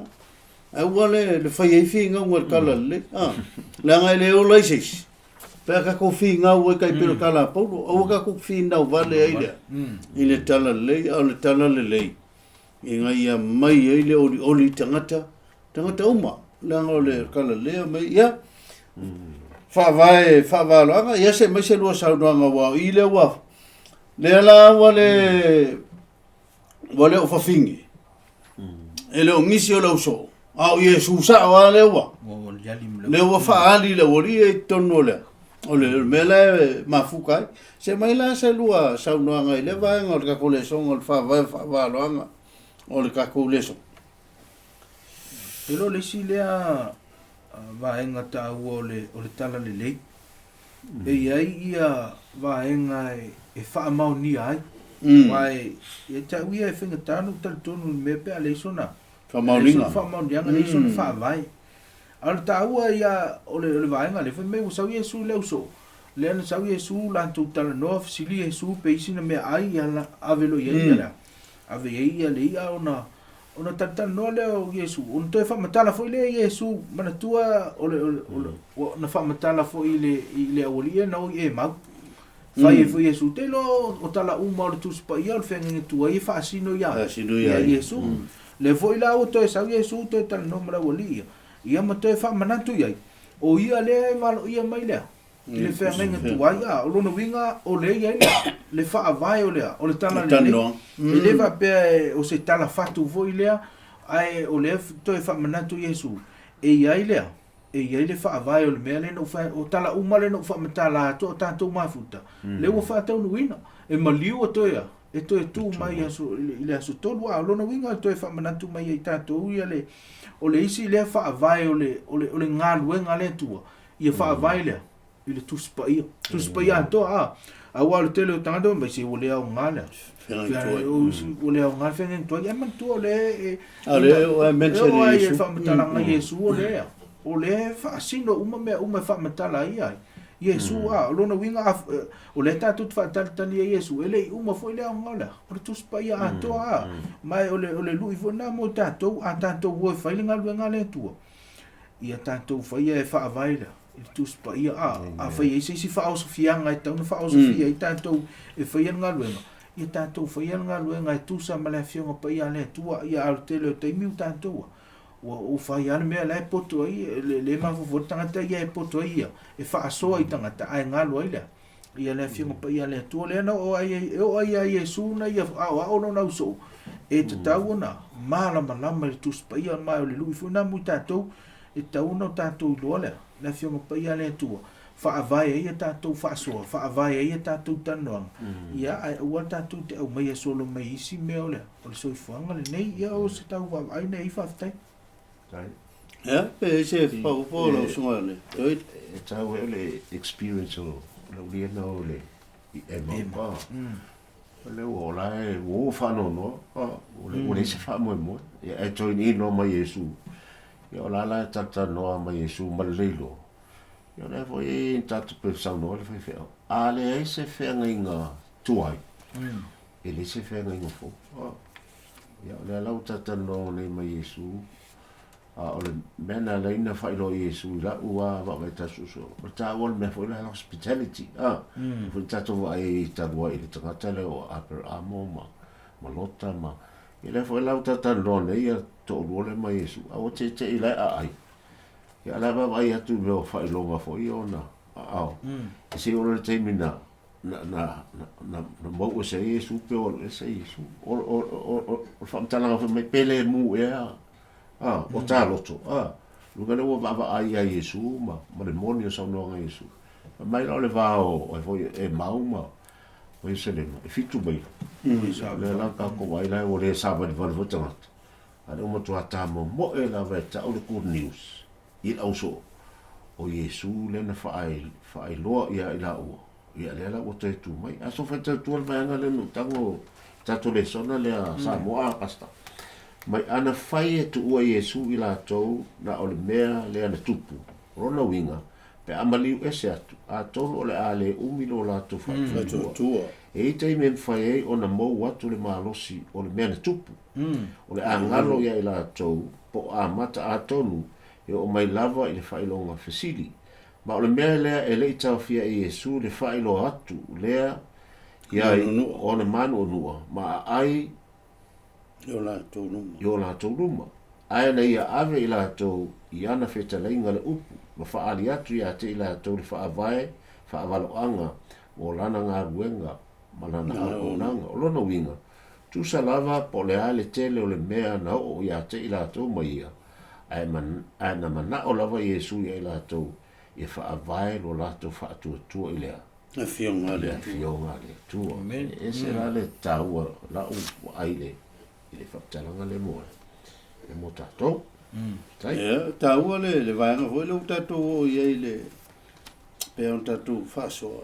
Ae ua le le fai ai finauga i le tala lelei. A, leaga e le ola ai se isi. Pe a tatou finau ai tai pei o le tala a Paulo, aua tatou te finau vale ai lea i le tala lelei, a o le tala lelei ina ia mai ai le olioli i tagata, tagata uma, leaga o le tala lelei mai, ia, faavae faavaloaga, ia se mai se lua saunoaga aua o i lea ua, lea la ua le, ua le o fafine, e le o nisi o le ausoo, a o Iesu sao lava lea ua, lea ua faaali le aualii ia i totonu o le, o le mea la e mafuta ai. Se mai la se lua saunoaga i lea vaega o le tatou lesona o le faavae faavaloaga o le tatou lesona. Te iloa o le isi lea vaega taua o le, o le Tala Lelei, e i ai ia vaega e faamaonia ai. Aua e, ia te au ia e faigata ona ou talitonu i le mea pe a leai sona Faamaoniga. Faamaoniaga, leai sona faavae. A o le taua ia o le, o le vaega lea, fai mai ua sau Iesu i le ausoo, lea na sau Iesu latou talanoa, fesili Iesu pe i ai sina meaai, ia la, ave loa i ai ia le a? Ave i ai ia le i'a ona, ona talatalanoa lea o Iesu, ona toe faamatala foi lea Iesu, manatua o le, o le, o le, ua, na faamatala foi i le, i le aualii ia na o i Emau. Fai ai foi Iesu, te iloa o tala uma o le Tusi Paia o le feagaiga tuai e faasino ia, Faasino ia Iesu. Lea foi la ua toe sau Iesu toe talanoa ma le aualii ia, ia ma toe faamanatu i ai, o ia lea e valoia mai lea, i le feagaiga tuai, a, o lona uiga o lea e i ai le, le faavae o le, o le tala lelei. E le faapea o se tala fatu foi lea, ae o lea toe faamanatu Iesu, e i ai lea, e i ai le faavae o le mea lea na ou fai, o tala uma lea na ou faamatala atu a o tatou mafuta, lea ua faataunuuina. E maliu e toe a? E toe tu mai i aso, i le aso tolu. A o lona uiga e toe faamanatu mai ai tatou ia le, o le isi lea faavae o le, o le, o le galuega a le Atua, ia faavae lea i le Tusi Paia. Tusi Paia atoa, a. Aua o le tele o tagata fai mai, se ua le aoga lea. Ua le aoga le feagaiga tuai. Ae manatua o lea e... A lea o e mention e Iesu. E faamatalaga Iesu o lea. O lea e faasino uma mea uma e faamatala ai ai. Iesu, a, o lona uiga, o lea tatou te faatalitali ai Iesu, e le i uma foi le aoga o le a? O le Tusi Paia atoa, a. Ma o le, o le lui foi lena mo tatou, a tatou o e fai le galuega a le Atua, ia tatou faia e faavae lea i le Tusi Paia. A, afai e i ai se isi faaosofiaga e tatau ona faaosofia ai tatou e faia le galuega, ia tatou faia le galuega e tusa ma le Afioga Paia a le Atua. Ia, a o le tele o taimi ua tatou a, ua, ua fai lava le mea la e poto ai, le, le mafaufau le tagata ia e poto ai ia, e faasoa i tagata, ae galo ai lea. Ia le Afioga Paia a le Atua, lea na oo ai, e oo ai ia Iesu na ia aoao lona ausoo, e tatau ona malamalama i le Tusi Paia, ma o le lui foi lena mo i tatou, e tatau ona o tatou iloa lea, le Afioga Paia a le Atua, faavae ai a tatou faasoa, faavae ai a tatou talanoaga, ia, ae aua tatou te aumaia solo mai isi mea o le, o le soifuaga lenei, ia o se tau vaavaai nei, faafetai. Ia, pe i ai se faaopoopo o lau susuga i le Toeaina. E taua ai le experience o lau liana o le i Emma. O lea ua ola e ua ua faanoanoa, ua leai se faamoemoe. Ia e toe ino mai Iesu. Ia o la la e talatalanoa mai Iesu ma le leiloa. Ia o lea foi e tatou pe saunoa le faifeau. A leai se feagaiga tuai, e leai se feagaiga fou. Ia, o lea la ua talatalanoa nei ma Iesu, a o le mea na ala ai na faailoa i Iesu i la'u a vaavaai tasu'usu'u, o le taua o le mea foi lea hospitality, a, foi tatou vaai ai talu ai i le tagata lea o Aperamo ma, ma Lota ma, ia lea foi la ua talatalanoa nei ia. toalua lea ma Iesu, a ua teteʻi la e aai. Ia, a o la e vaavaai atu i mea o faailoga foi ia ona aao. E se i oo loa i le taimi na, na, na, na, na mau ese ai Iesu pe ua alu ese Iesu. O, o, o, o, o le faamatalaga fai mai, pe le mu ea, a, o ta loto, a. Luga lea ua vaavaai ia Iesu ma, ma le moni o saunoaga a Iesu. Fai mai la o le va o, ai foi, Emau ma, ma Ierusalema, e fitu maila. O lea la tatou vaai la ua le savalivali foi tagata. A o lea ua matua tamomoe lava e tau le good news i le ausoo o Iesu lea na faailoa ia i laua, ia lea la ua toe tu mai. A so faitau tua le vaega lea na ou tago i tatou lesona lea Samoa a Pastor. Mai ana fai e tuua Iesu i latou na o le mea lea na tupu. O lona uiga, pe a maliu ese atu, atonu o le a le umi lo latou faatuatua. E i ai taimi e mafai ai ona mou atu le malosi o le mea na tupu. O le a galo ia i latou, po o amata atonu e oo mai lava i le faailoga fesili. Ma o le mea lea e le i taofia e Iesu le faailoa atu lea ia ona manuanua ma aai i o latou luma. I o latou luma. Ae na ia ave i latou i ana fetalaiga le upu, ma faaali atu ia te i latou le faavae faavaloaga mo lana galuega ma lana auaunaga. O lona uiga, tusa lava po o le a le tele o le mea na oo ia te i latou ma ia, ae, ae na manao lava Iesu ia i latou ia faavae lo latou faatuatua i le a? Afioga a le Atua. Afioga a le Atua. Amen. E ese la le taua lau vaai i le, i le faamatalaga lea mo, le mo tatou. Tai. Ia, taua le, le vaega foi lea ua tatou oo i ai le, pei ona tatou faasoa.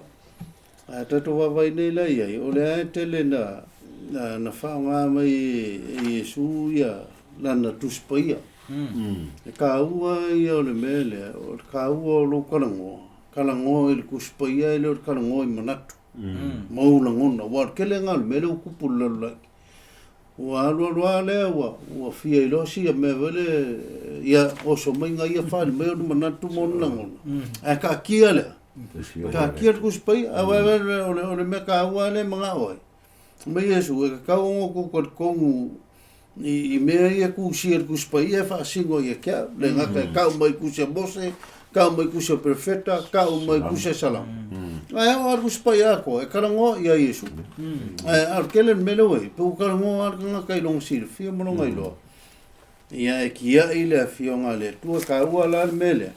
A tatou vaavaai nei la i ai, o lea e tele na, na, na faaaoga mai e Iesu ia lana Tusi Paia. E taua ia o le mea lea, o le taua o lou talanoa, talanoa i le Tusi Paia e le o le talanoa i manatu ma ou lagona. Aua o le tele lena o le mea lea ua tupu i le lalolagi. Ua alu alu lava lea ua, ua fia iloa sia mea foi lea, ia oso mai ga ia faaali mai ona manatu ma ona lagona, ae taatia lea, taatia le Tusi Paia. Ae o le, o le mea taua lava lea e manao ai, mai Iesu, e tatau ona outou talitonu i, i mea ia tusia i le Tusi Paia e faasino ia te au. Le gata e tau mai tusi a Mose, tau mai tusi a Perofeta, tau mai tusi a Salamo. Ae oo lava le Tusi Paia atoa, e talanoa ia Iesu. Ae a o le tele le mea lea ua i ai, pe ua talanoa lava le tagata i lona silafia ma lona iloa. Ia e tiai le Afioga a le Atua, e taua la le mea lea.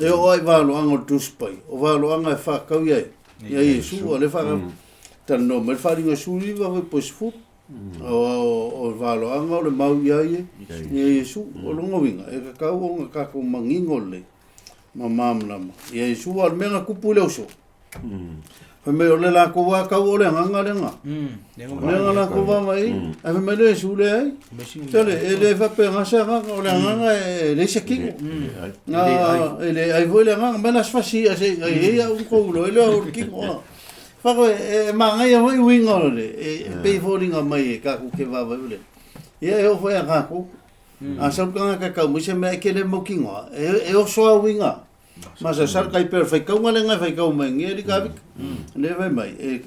E oo lava i valoaga o le Tusi Paia, o valoaga e faatatau i ai, ia Iesu, o lea e faatalanoa mai le faaaliga 19 foi po o 10. O le valoaga o le mau ia ia Iesu. O lona uiga, e tatau ona tatou manino lelei ma malamalama ia Iesu. Aua o le mea na tupu i le uso, fai mai o le latou lava tau o le agaga lena. Lea na latou vaavaai, ae fai mai le Iesu, leai. Tele, e le faapena se agaga, o le agaga e leai se kino. E leai foi le agaga, mai la se fasi ia se i ai au kou loa lea o le kino. Whakawe, e manaia foi uiga o le, e pei foliga mai e kākou ke vaavaai ule. Ia e oo foi a kākou. A sau le tagata e tau mai se mea e ke le mautinoa, e, e oso a uiga. Ma sa sal kai pea o le faitauga lena e faitau mai nei alii Kavika. Le fai mai, e,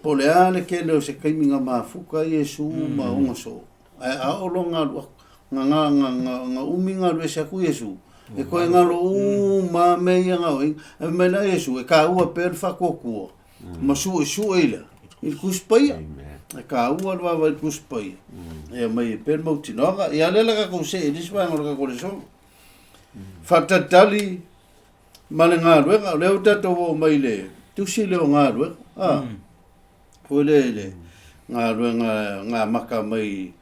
po o le a le tele o se taimi na mafuta ai Iesu ma ona soo, ae a oo loa na alu aku, na, na, na, na, na umi na alu ese atu Iesu, e toe galo uma lava mea ia na o ai. Ae fai mai la Iesu, e taua pea le faatuatua ma suesue i le, i le Tusi Paia. E taua le vaavaai i le Tusi Paia, e aumai ai pea le mautinoaga. Ia o lea la tatou see i le isi vaega o le tatou lesona. Faatalitali ma le galuega, o lea ua tatou oo mai i le tusi lea o galuega. A, foi lea i le galuega na amata mai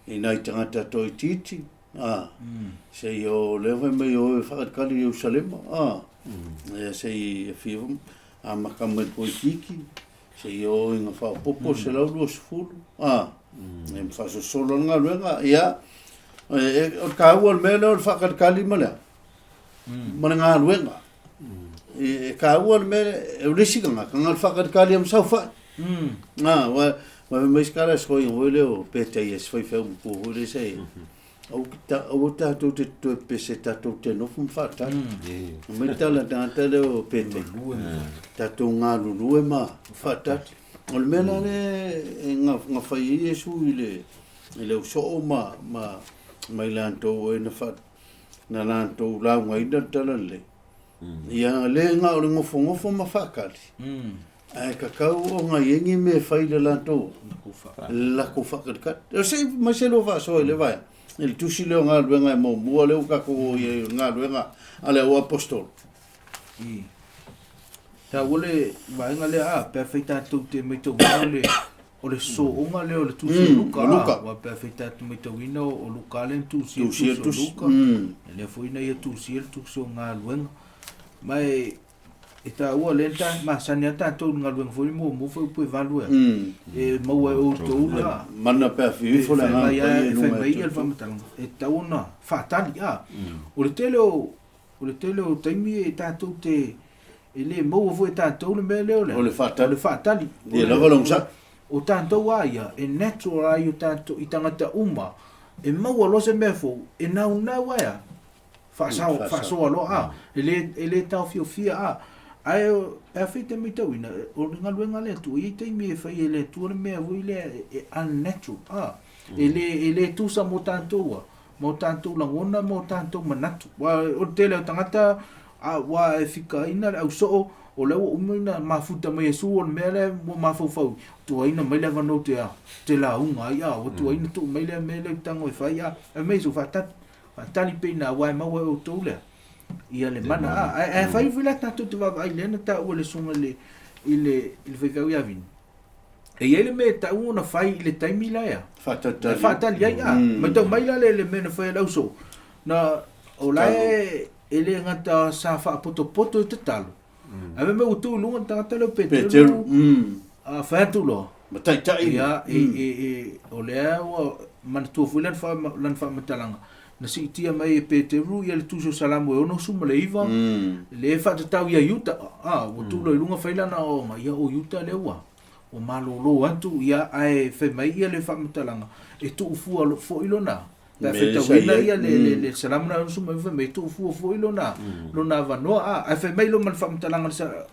i nai tagata toaitiiti, a, seia o lea fai mai o e faatalitali i Ierusalema, a, ia se i afio amata mai i le toaitiiti, seia oo ina faaopoopo le 120, a, ia ma faasolosolo le galuega. Ia, o le taua o le mea lea o le faatalitali ma le a? Ma le galuega. E taua le mea, o le isi tagata, na o le faatalitali lava ma saofai. A, aua fai mai isi tala se foi lea o Petaia si faifeau matua foi lea sa i ai, aua tatou te toe pepese tatou te nofo ma faatali. Fai mai le tala a le tagata lea o Petaia, tatou galulue ma faatali. O le mea la lea na fai ai Iesu i le, i le ausoo ma, ma Mai latou ai na fa na latou laugaina le talalelei. Ia le na o le gofogofo ma faatali, ae tatau ona i ai ni mea e fai i le latou latou faatalikali. E se i mai se lua faasoa i le vaega, i le tusi lea o galuega e muamua lea ua tatou o i ai o le galuega a le au aposetolo. Taua le vaega lea a, pe afai tatou te matauina o le o le sooga lea o le tusi o Luka, Luka. Aua pe afai tatou matauina o Luka lea na tusia le Tusia le tusi o tusi. Luka, e lea foi na ia tusia le tusi o galuega. Ma e e taua lea na masani lava tatou i le galuega foi muamua foi upu e valu ea. E maua e outou la Mana pe afiu ifo le fai agaga mai paia i e fai luga mai e ia le faamatalaga e tatau ona faatali a. O le tele o o le tele o taimi e tatou te e le maua foi e tatou le mea lea o le O le faatali. O le faatali. Ia lava le onosai. O tatou a ia e natural ai o tatou i tagata uma e maua loa se mea fou e naunau ai a faasao faasoa loa a e le taofiofia a ae pe afai e te matauina o le galuega a le Atua e i ai taimi e fai e le Atua le mea foi lea e unnatural a e le tusa mo tatou a ma o tatou lagona ma o tatou manatu. Aua o le tele o tagata ua e fikaina le ausoo, o lea ua uma ona mafuta mai e Iesu o le mea lea ua mafaufau, tuaina mai le avanoa ou te a, te lauga ai, a, ua tuaina tuu mai lea mea lea ou te tago e fai, a, fai mai Iesu, faatali, faatali pea i ina, aua e maua e outou lea, ia le mana, a, ae afai foi la tatou te vaavaai i lea na taua e le susuga i le, i le, i le faifeau ia Vini, E i ai le mea e tatau ona fai i le taimi la ea. Faatalitali. E faatali ai, a. Matau mai la le, le mea na fai e le ausoo. Na, o la e, e le gata sa faapotopoto i tatalo. Ae fai mai ua tu i luga le tagata lea o Peteru. Peteru, A fai atu loa. Ma taitai. Ia, e, e, e, o lea ua manatua foi lana, fa, lana faamatalaga. Na siitia mai e Peteru ia le tusi o Salamo e 69, le faatatau ia Iuta, a, ua tu loa i luga fai lana aoaoga, ia o Iuta lea ua, ua malolo atu, ia, ae fai mai ia le faamatalaga, e tuufua foi lona, pe a faitauina ia le, le, le Salamo lena e 69, fai mai e tuufua foi lona, lona avanoa, a, ae fai mai loa ma le faamatalaga,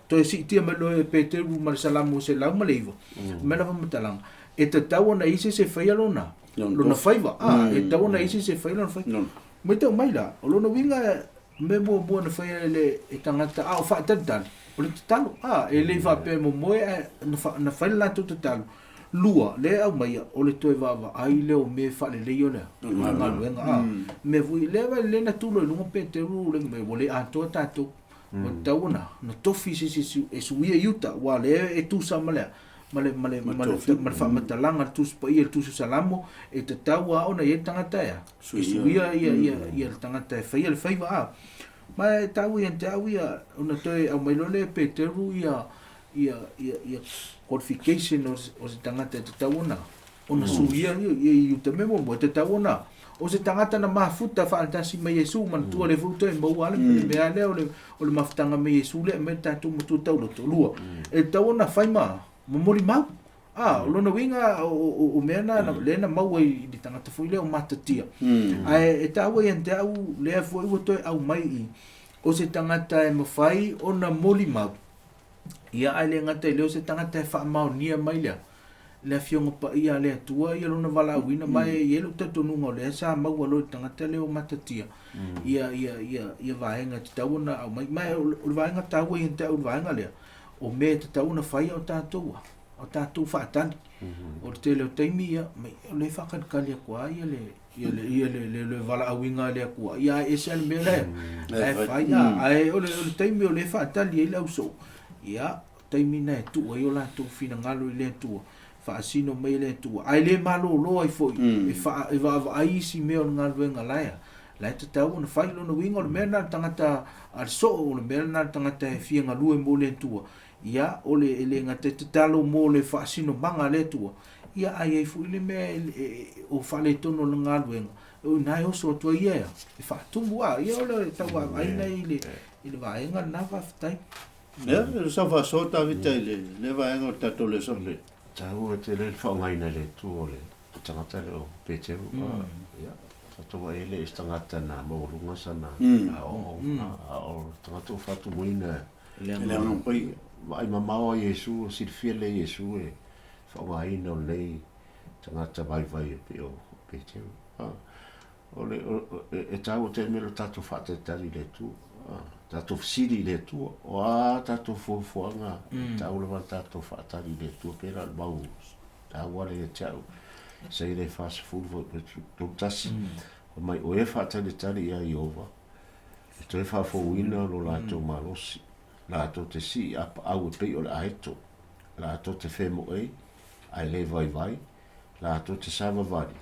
toe siitia mai loa e Peteru ma le Salamo 109, fai mai lana faamatalaga, e tatau ona i ai se isi e faia lona, lona faiva, a, e tatau ona i ai se isi e faia lona faiva. Matau mai la, o lona uiga, o mea muamua na faia e le e tagata a o faatalitali, o le tatalo, a, e le i faapea e momoe ae na, fa, na fai le latou tatalo. Lua, lea e aumaia, o le toe vaavaai lea o mea e faaleleia o le galuega, a. Mea foi, lea vai lea na tulo i luga Peteru le mea, ua le atoa tatou. Ua tatau ona na tofi se isi e suia i uta, aua lea e tusa ma le ma le ma le ma le ma le faamatalaga a le Tusi Paia i le Tusi o Salamo, e tatau lava ona i ai le tagata e a, e suia ia ia ia le tagata e faia le faiva a. Ma e taua ia te au ia ona toe aumai loa lea e Peteru ia ia ia ia qualification o o se tagata e tatau ona ona suia ia ia i uta mea muamua e tatau ona o se tagata na mafuta faatasi ma Iesu manatua lea foi ua toe maua le mea lea o le o le mafutaga ma Iesu lea e aumai le tatou matua tauloto. Lua, e tatau ona fai ma ma molimau. A, o lona uiga o, o, o mea na, lea na maua i le tagata foi lea o matatia. Ae e taua ia te au lea foi ua toe aumai i o se tagata e mafai ona molimau. Ia ae le gata i lea o se tagata e faamaonia mai lea le Afioga Paia a le Atua ia lona valaauina ma e i ai lou talitonuga o lea sa maua loa i le tagata lea o matatia ia ia ia ia vaega e tatau ona aumai. Ma o le vaega taua ia te au i le vaega lea, o mea e tatau ona fai a o tatou a o tatou faatali. O le tele o taimi ia, mai o lea e faakalikali atu lava ia le ia le ia le le, le valaauina a le Atua, ia ae ese lava le mea la la e fai. Ae o le o le taimi o lea e faatali ai le ausoo, ia taimi na e tuu ai o latou finagalo i le Atua, faasino mai e le Atua, ae le malolo ai foi e faa e vaavaai isi mea o le galuega la e la e tatau ona fai. Lona uiga o le mea lena a le tagata a le soo, o le mea lena a le tagata e fia galue mo le Atua, ia o le e le gata e tatalo mo le faasinomaga a le Atua, ia ae i ai foi le mea o faaletonu o le galuega, o i ina e oso atu ai ia e faatumu. A ia o le tau vaavaai lena i le i le vaega lena. Faafetai. Ia, o sau faasoa Tavita i le lea vaega o le tatou lesona. O le taua tele le faaaogaina e le Atua o le tagata lea o Peteru. Ia, tatou vaai e le i se tagata na maualuga sana aoaoga, a o le tagata ua faatumuina e le Agaga Paia. Vaai mamao a Iesu, silafia lelei e Iesu e faaaogaina o lenei tagata vaivai e pei o Peteru. O le, o, e, e tāua tele mea lo tātou whaatalitali i le Atua. Ah, tātou fesili i le Atua. O a tātou fuafuaga, mm. tāua lava le tātou whaatali i le Atua, pērā le mau tāua le te au. Saile 40 foi tolu tasi. Mm. O mai o e whaatalitali i a Iova, e toe whaafouina lo lātou mm. malosi. Lātou te sii a pa au e pei o le aeto. Lātou te whemoe, ai le vaivai. Lātou te savavali,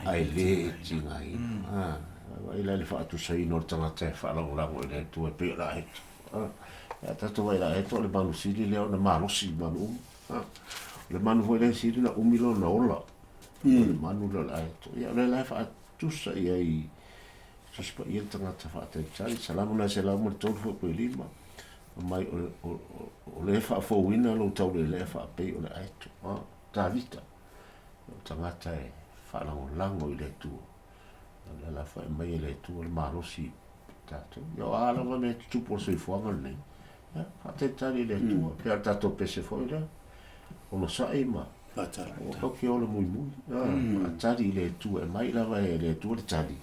ae lē e tigaina. Vaai la i le faatusaina o le tagata e faalagolago i le Atua e pei o le aeto. Ia tatou vaai i le aeto o le manu sili lea ona malosi i manu uma. O le manu foi lea e sili ona umi lona ola. O le manu lea o le aeto. Ia o lea la e faatusa i ai i Tusi Paia le tagata faatalitali. Salamo 103 foi pe 5, fai mai o lea e faafouina lou taulealea faapei o le aeto. Tavita. O tagata e faalagolago i le Atua. O lea la e aumai e le Atua le malosi i tatou. Ia o a lava mea e tutupu o le soifuaga lenei, ia, faatalitali i le Atua. Mm. Pei o le tatou pese foi lea, onosai ma Faatali. Aua tou te ola muimui. Mm. Faatali i le Atua, e aumai lava e le Atua le tali.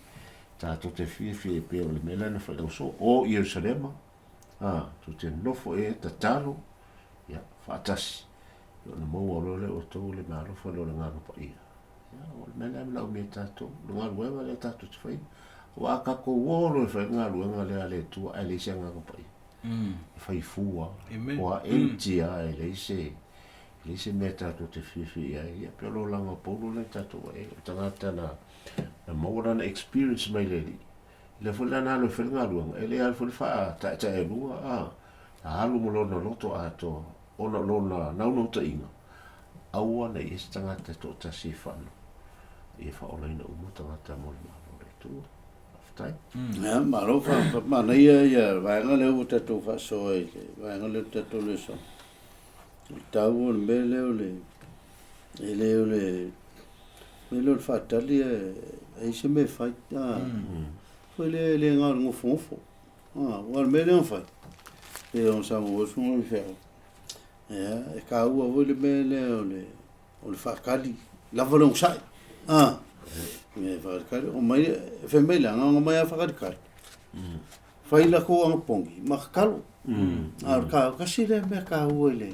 Tatou te fiafia e pei o le mea lea na fai lau so, o Ierusalema, a, tou te nofo e tatalo, ia, faatasi. Ia ona maua loa lea o outou le meaalofa lea o le Agaga Paia. Ia, o le mea lea e manaomia e tatou, o le galuega lea tatou te faia. Aua a tatou o loa e fai le galuega lea a le Atua ae leai se Agaga Paia, e fai fua, ua empty lava, e leai se, e leai se mea tatou te fiafia i ai. Ia, pei o le olaga o Paulo lea tatou vaai ai, o le tagata na, na maua lana experience mai le Alii. O lea foi la na alu e fai le galuega, e le alu foi le faataetaealuga, a, na alu ma lona loto atoa, ona o lona naunautaiga, aua ne i i ai se tagata e toatasi e whano, ia whaolaina uma tagata mo le Malo o le Atua. Faafetai. Ia, malo fa, manaia ia vaega lea ua tatou faasoa i le vaega lea o le tatou lesona. O le taua o le mea lea o le, e le o le mea lea o le faatali e ai se mea e fai. A, foi lea e le na o le nofonofo. A, aua o le mea lea na fai, pei ona saunoa foi le Susuga i le Feau, ia, e taua foi le mea lea o le, o le faatali lava le onosai. A, e faatali, omai, fai mai le agaga mai lava faatalitali. Fai latou anapogi ma tatalo. A o le taua, tasi lea mea taua i le,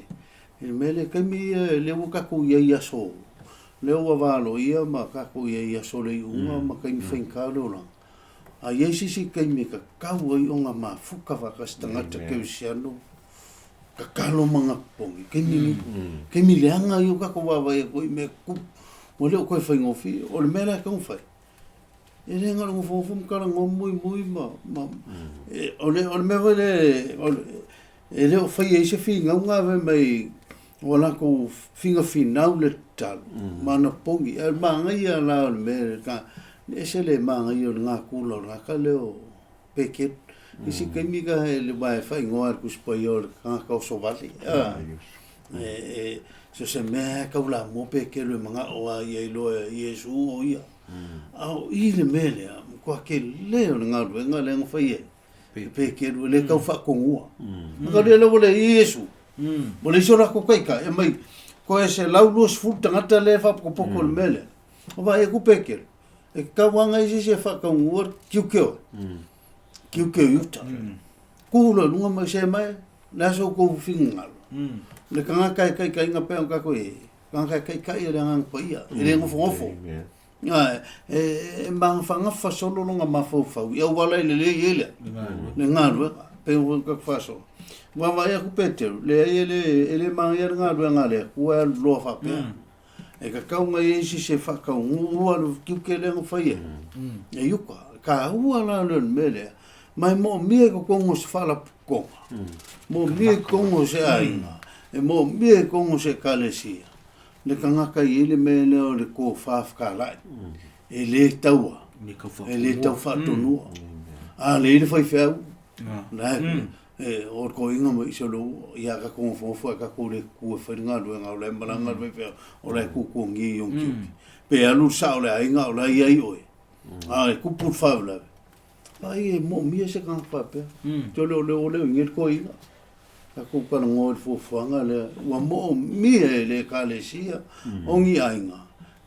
i le mea lea, taimi ia lea ua tatou i ai i aso, lea ua valoia ma tatou i ai i aso o le iuga ma taimi faigata o le olaga. A i ai se isi taimi e tatau ai ona mafuta faatasi tagata kerisiano, tatalo ma anapogi, taimi nei, taimi leaga ia ua tatou vaavaai atu ai i mea tutupu, ua le o toe faigofie. O le mea la e tatau ona fai, E le na o le nofonofo ma talanoa ma muimui ma, ma e, o le, o le mea foi lea, o le, e le o faia ai se finauga fai mai ua latou finafinau le tatalo ma anapogi. Ae o le manaia la o le mea, ka, e ese le manaia o le natura o le tagata lea o Pekelu. Isi taimi ka e le aua e faaigoa e le Tusi Paia o le tagata osovale, a, e, so se mea e taulamua Pekelu e manao lava ia iloa e Iesu o ia. A o i le mea lea, matua tele o le galuega lea na fai ai e Peteru, e le tau faatonua. Maka lea ua leai Iesu, ua leai so latou taitai, e mai, toe 120 tagata lea e faapotopoto i le mea lea. O vaai atu Peteru, e tatau lava ona i ai se isi e faataunua le tiute oe, tiute o Iuta. Tu loa i luga ma se mai, le a so outou finagalo. Le tagata e taitaiga pea o tatou i ai, Tagata e taitai e le Agaga Paia, e le nofonofo. E magafagafa solo lona mafaufau i auala e lelei ai lea, le galuega, pei ona tatou faasoa. Vaavaai atu Peteru, leai e le, e le manaia le galuega a le Atua e alu loa faapea. E tatau ona i ai se isi e faataunuu le tiute lea na fai ai e Iuta. E taua la le mea lea, ma e moomia i totonu o se faalapotopotoga, moomia i totonu o se aiga, e moomia i totonu o se ekalesia, le tagata e i ai le mea lea o le tofa fetalai, e le taua, e le tau faatonua. A leai le faifeau, la e, o le toeaina ma isi o le ia tatou nofonofo ae tatou le tutu e fai le galuega o la e malaga le faifeau, o la e tutuagia i ona tiute. Pe alu le sao o le aiga o la e i ai oe, a e tupu le faalavelave, Ai e moomia se tagata faapea. Tole o lea ua leo i nei le toeaina. Tatou talanoa i le fuafuaga lea ua moomia e le Ekalesia o ni aiga.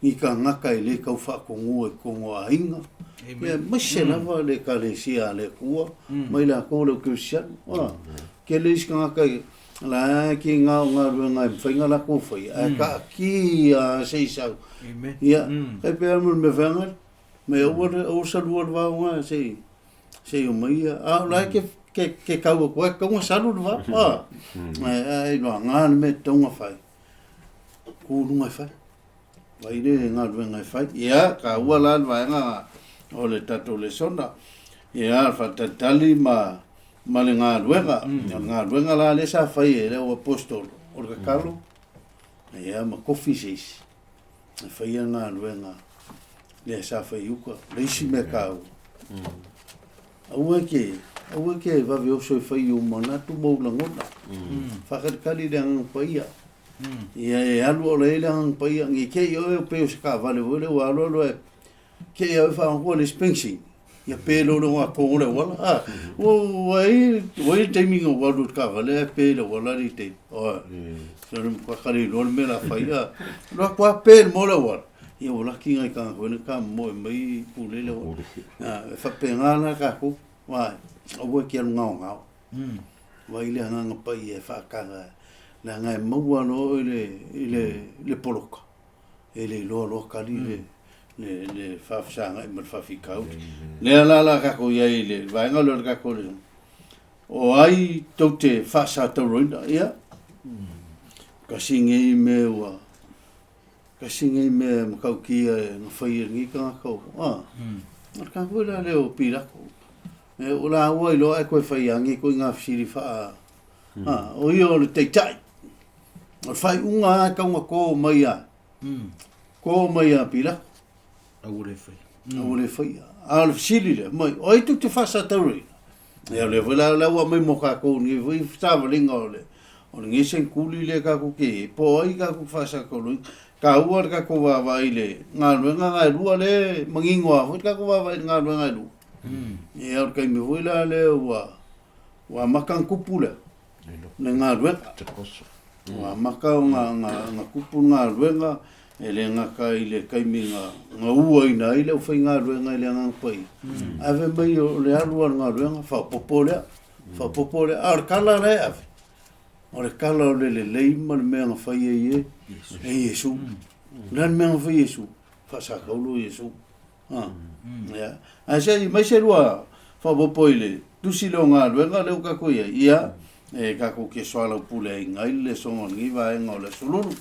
Ni kāngaka e lē kau faatogua i totonu o aiga, ia aemaise lava le Ekalesia a le Atua, mai latou le au kerisiano. A, tele isi tagata la e ki ngā o galuega e mafai ona latou faia, ae taatia lava se i sau. Ia, tai pei lava mo le mea feagai, mai aua le, aua le salua le vao na se i, se i omai ia. A o la e ke, ke, ke tau atu ai, e tatau ona salu le vao, a. Ae iloaga le mea e tatau ona fai, tu i luga e fai. Fai le galuega e fai. Ia, taua la le vaega o le tatou lesona. Ia, le faatalitali ma, ma le galuega. O le galuega la lea sa fai e le au apostolo, o le tatalo, ia, ma tofi se isi e faia le galuega lea sa fai i uta. O le isi mea taua, aua e te, aua e te vave oso e fai i ou manatu ma ou lagona. Faatalitali i le Agaga Paia. Ia e alu o le le agaga paia ngi ke i oe pe o se kaavale foi lea ua alu alu ae ke i oe whaangoa le spensing. Ia pe lo le ngā kongo le wala. Ah, ua ua i ua i taimi ngā walu le kaavale ae pe le wala li te. Oe. So le mkakari lo le mea la whai. Ah, loa kua pe le mo le wala. Ia ua laki ngai kanga koe ka moe mai pule le wala. Ah, e whapenga la ka ko. Wai, aua ki alu ngao ngao. Wai le agaga paia e whaakaga, leaga e maua loa oe i le, i le, le poloka, e le iloa loa kali le, le, le faafesagai ma le faafitauli. Lea la la tatou i ai i le vaega lea o le tatou le, o ai tou te faasatauroina, ia, tasi nei mea ua, tasi nei mea matautia e na fai e lenei tagata o, a, o le tagata foi la lea o Pilato. E o la ua iloa ae toe fai lava nei ituaiga fesili faa, a, o ia o le taitai. O le faaiuga lava e tatau ona to mai ia, to mai ia Pilato. Aua le faia. Aua le faia. A o le fesili lea, mai, o ai tou te faasatauroina? Ia o lea foi la, la ua aumai mo tatou i lenei foi savaliga o le, o lenei senetuli lea tatou te i ai, po o ai tatou te faasatauroina. Taua le tatou vaavaai i le galuega na e lua lea e manino lava foi le tatou vaavaai i le galuega e lua. Ia o le taimi foi la lea ua ua amata ona tupu le le galuega. Ua amata ona ona tupu le galuega e le gata i le taimi na na uaina ai le aufaigaluega i le Agaga Paia, ae fai mai o le alu lava o le galuega faaopoopo lea, faaopoopo lea. A o le tala la e ave, o le tala o le lelei ma le mea na fai ai e e Iesu. O le a le mea na fai e Iesu? Faasataulu Iesu. Ia. Ae se i mai se lua faaopoopo i le tusi lea o galuega lea ua tatou i ai, ia, e tatou te soalaupule ai i le lesona o lenei vaega o le Aso Lulu.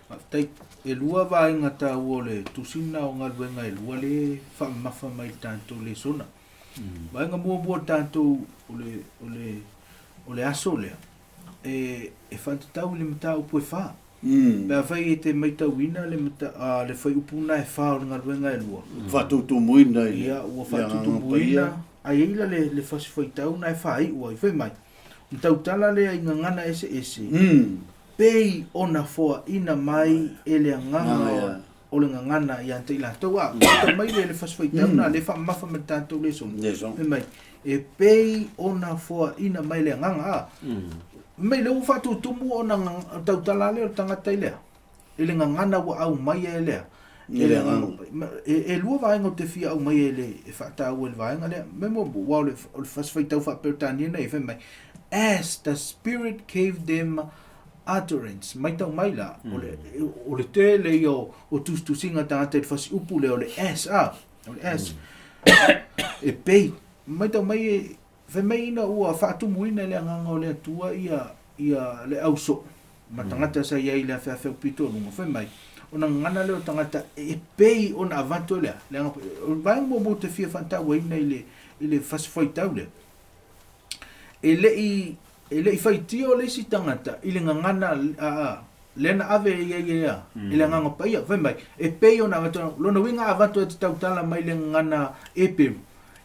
Faafetai. E lua vaega taua o le tusi lena o galuega e lua lea e faamamafa mai i le tatou lesona. Vaega muamua o le tatou o le, o le, o le aso lea, e, e faatatau i le mataupu e fa. Pe afai e te maitauina le mata, le fuaiupu lena e fa o le galuega e lua. Faatutumuina i le Ia, ua faatutumuina, a i ai la le, le fasi faitau lena e faaiu ai, fai mai, o tautala lea i gagana eseese, pei ona foaina mai e le agaga o le gagana ia te i latou. A, tau mai le, le fasi faitau lena, lea e faamamafa ma le tatou lesona. Fai mai, e pei ona foaina mai le agaga, a. Mai lea ua faatutumu ona tautala lea o le tagata i lea, i le gagana ua aumaia e lea. I le agaga. E lua vaega ou te fia aumaia i le, e faataua i le vaega lea. Mea muamua, aua o le, o le fasi faitau faa-Peretania nei, fai mai, As the Spirit gave them utterance, maitau mai la, o le, o le tele ia o, o tusitusiga a tagata i le fasi upu lea o le as, a, o le as, e pei, maitau mai e, Fai mai ina ua faatumuina e le Agaga o le Atua ia, ia le ausoo ma tagata sa i ai i le afeafe aupito i luga, fai mai, ona gagana lea o tagata e pei ona avatu e le a? Le Agaga Paia. O le vaega muamua ou te fia faatauaina i le, i le fasi faitau lea, e le i, e le i faitio le isi tagata i le gagana, a, a, lea na ave i ai e a? E le Agaga Paia. Fai mai, e pei ona avatu, lona uiga a avatu e te tautala mai le gagana Eperu,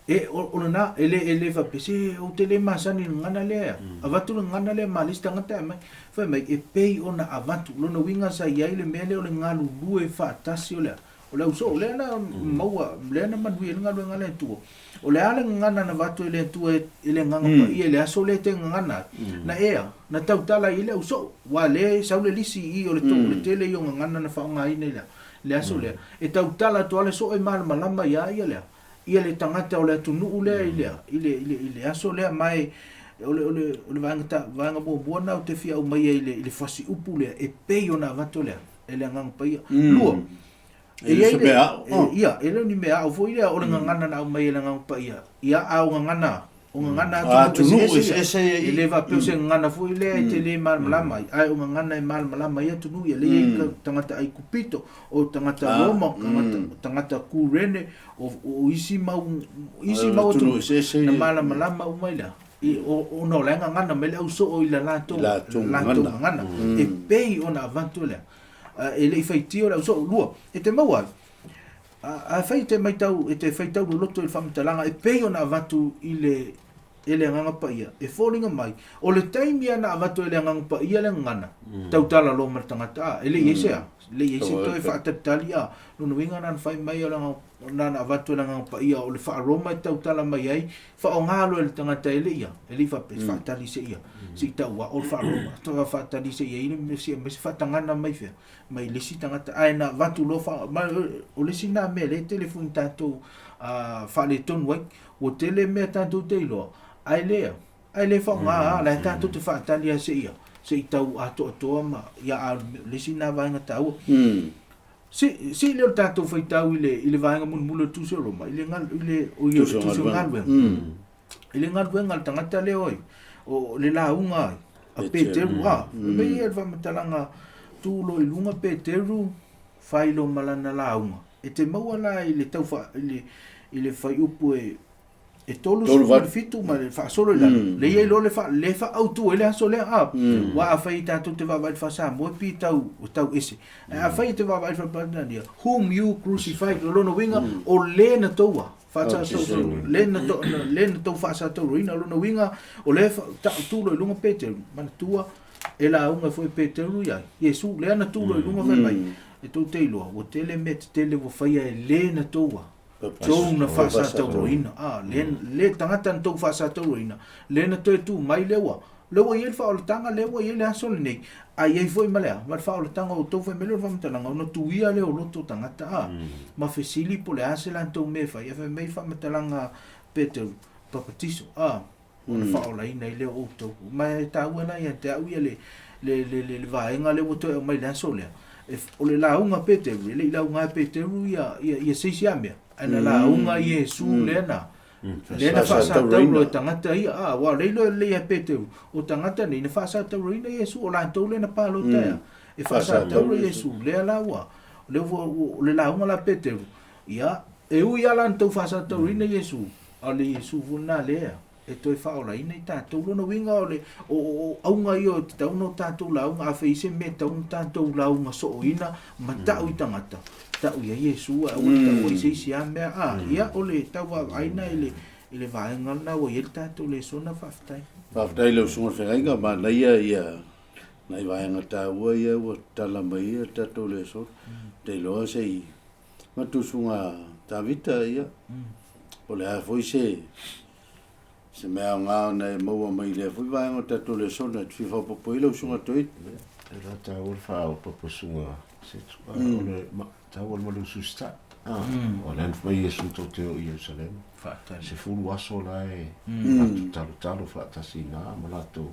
E, o, o lena, e le, e le faapea, se, ou te le masani i le gagana lea ea. Avatu le gagana lea ma le isi tagata e aumai. Fai mai, e pei ona avatu. Lona uiga sa i ai le mea lea o le galulue faatasi o le a? O le ausoo lea na maua, lea na manuia ai le galuega a le Atua. O le a le gagana na avatu e le Atua e le Agaga Paia i le aso lea e te gagana ai, na ea, na tautala ai le ausoo, aua o lea e sau le lisi i i o le o le tele ia o gagana na faaaogaina i le aso lea, e tautala atu lava le soo e malamalama ia ia le a, ia le tagata o le atunuu lea i le i le i le aso lea. Ma e o le o le o le vaega ta vaega muamua lena ou te fia aumaia i le i le fasiupu lea e pei ona avatu lea e le Agaga Paia. Lua, E le o se mea ao. Ia, e le o ni mea ao foi lea, o le gagana na aumai e le Agaga Paia. Ia, a o gagana, o gagana atunuu eseese ia. E le faapea o se gagana foi lea e te le malamalama ai, ae o gagana e malamalama ai atunuu ia, lea e i ai tagata Aikupito, o tagata Roma, o tagata Kurene, o isi mau, isi mau atunuu na malamalama uma i le a? Ona o la e gagana mai le ausoo i le latou gagana, e pei ona avatu lea. E le i faitio le ausoo. Lua, e te maua ai, afai e te matau, e te faitau loloto i le faamatalaga e pei ona avatu i le e le Agaga Paia, e foliga mai, o le taimi lava na avatu e le Agaga Paia le gagana, tautala loa ma le tagata, a, e le i ai se a, e le i ai se toe faatalitali, a, lona uiga na ona fai mai o le Agaga, na ona avatu e le Agaga Paia o le faa-Roma e tautala mai ai, Faaaoga loa e le tagata e le ia, e le i faapea, faatali se ia, se i tau ao le faa-Roma, faatoa faatali se i ai le mea, se i aumai se faatagana mai fea, mai le isi tagata. Ae na avatu loa faa, ma o le isi lena mea lea e tele foi ina tatou faaletonu ai, ua tele mea tatou te iloa, ae le, ae le faaaoga lava, la e tatou te faatali lava se i, se i tau atoatoa ma, ia a o le isi lena vaega taua. Si, si lea o le tatou faitau i le, i le vaega mulimuli o le Tusi o Roma, i le, i le, o ia, o le Tusi o Galuega. I le galuega a le tagata lea oi, o le lauga ai, a Peteru, a, mm. Ia le faamatalaga tu loa i luga Peteru, fai loa ma lana lauga. E te maua la i le tau i le, i le fuaiupu e, e 37 ma le faasolo i lalo, le i ai loa le fa, le faaautu ai le aso lea, a, aua afai tatou te vaavaai i le faa-Samoa e pei e tau, e tau ese. Ae afai e te vaavaai i le faa-Peretania, whom you crucified, o lona uiga, o le na tou a, le na tou, le na tou faasatauraina, o lona uiga, o lea e tu loa i luga Peteru, manatua, e lauga foi Peteru ia Iesu, lea na tu loa i luga fai mai, e tou te iloa, ua tele mea tetele ua faia e le na tou a, Tou na faasatauroina. A, le, le tagata na tou faasatauroina, le na toe tu mai lea ua, lea ua i ai le faaolataga, lea ua i ai le aso lenei, a i ai foi ma le a, ma le faaolataga o outou fai mai lea o le faamatalaga, ona tuia lea o loto o tagata, a, ma fesili po o le a se latou mea e fai, ae fai mai le faamatalaga a Peteru, Papatiso, a, ona faaolaina ai lea o outou. Ma e taua la ia te au ia le, le, le, le, le vaega lea ua toe aumai i le aso lea. E, o le lauga a Peteru, e le i lauga a Peteru ia, ia, ia se isi a mea, ae na lauga Iesu lea na, lea na faasatauro e tagata ia. A, aua o lea iloa lelei e Peteru, o tagata nei na faasatauroina Iesu, o latou lea na palota e a, e faasatauro Iesu, lea la ua, lea ua, o le lauga la a Peteru, ia, e ui lava la na tou faasatauroina Iesu, A o le Iesu foi lena lea e toe faaolaina i tatou. Lona uiga o le o, o, auga ia o tatau ona o tatou lauga, afai i se mea e tatau ona tatou lauga sooina ma tau i tagata, tau i ai Iesu ae aua le tau ai se isi lava mea. A, ia o le tau vaavaai lena i le, i le vaega lena ua i ai le tatou lesona. Faafetai. Faafetai i lau Susuga i le Feagaiga, manaia ia nai vaega taua ia ua tatala mai ai le tatou lesona. Ou te iloa se i Matusuga Tavita, ia, o le a foi se se mea aoga ona e maua mai i lea foi vaega o tatou lesona e te fia faaopoopo ai lau susuga Toeaina. E la taua le faaopoopo susuga Setu, o le taua le malususita. O lea na fai mai Iesu tou te o i Ierusalema. 10 aso la e latou talotalo faatasi i ina ma latou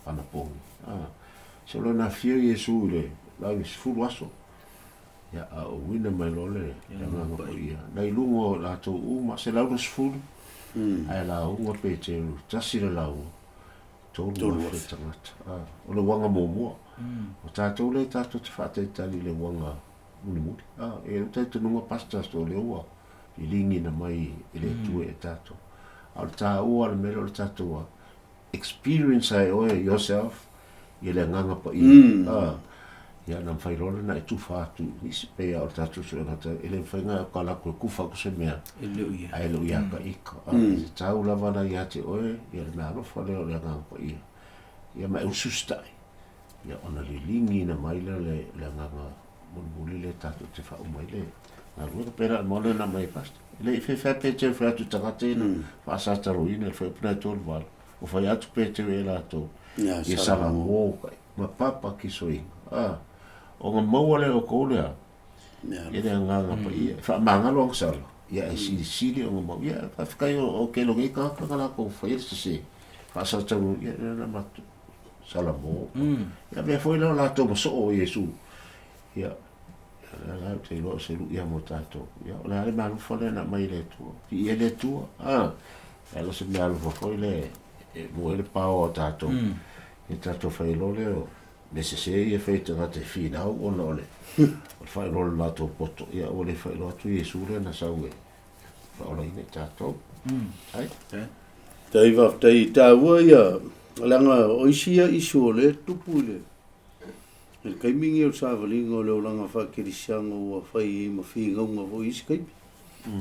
anapogi. Se o lona afio Iesu i le lagi 10 aso. Ia, a auina mai loa le Agaga Paia, na i luga o latou uma, 120, ae lauga Peteru, tasi le lauga, 3,000 tagata. O le uaga muamua. O tatou lea tatou te faatalitali i le uaga mulimuli. E i ai le talitonuga pastors o lea ua liligiina mai e le Atua e tatou. A o le taua o le mea lea o le tatou experience ai oe yourself ia le Agaga Paia. Ia na mafai loa lena e tufa atu i nisi, pei lava o le tatou suega tau, e le mafai ona e alu atu e kufa atu se mea, ae le o ia ka ika. E tatau lava ona ia te oe ia le meaalofa lea o le Agaga Paia, ia ma e ususitai, ia ona liligiina mai lea o le Agaga mulimuli lea tatou te faauma ai le Galuega pe la mo le na mai pastor. Le i fe pe te fe atu tagata ina faasataloina le fuaiupu lena e 38. Ua fai atu Peteru e latou, Ia salamo kai, ma papakisoina. A, ona maua lea o kou lea, ia le agaga paia, e faamagalo ana sala, ia e silisili ona mau. Ia, faafetai o tele o nei tagata na latou faia le sese, faasataloina, ia lea na matou salamo. Ia avea foi lea o latou ma soo o Iesu. Ia, o lea la ou te iloa o se lui lava mo tatou. Ia, o le a le meaalofa lea na aumai e le Atua? Viia le Atua, a! E ala se meaalofa foi lea e maua ai le paoa o tatou. Ia tatou fai loa lea o mea sese ia e fai e tagata e finau ona o le faailoa o le latou poto. Ia ua le faailoa atu Iesu lea na sau e faaolaina i tatou. Ai. Tai faafetai taua ia leaga o isi ia issue o lea e tupu i le I le taimi lenei o le savaliga o le olaga faa-kerisiano ua fai ai ma finauga foi i isi taimi.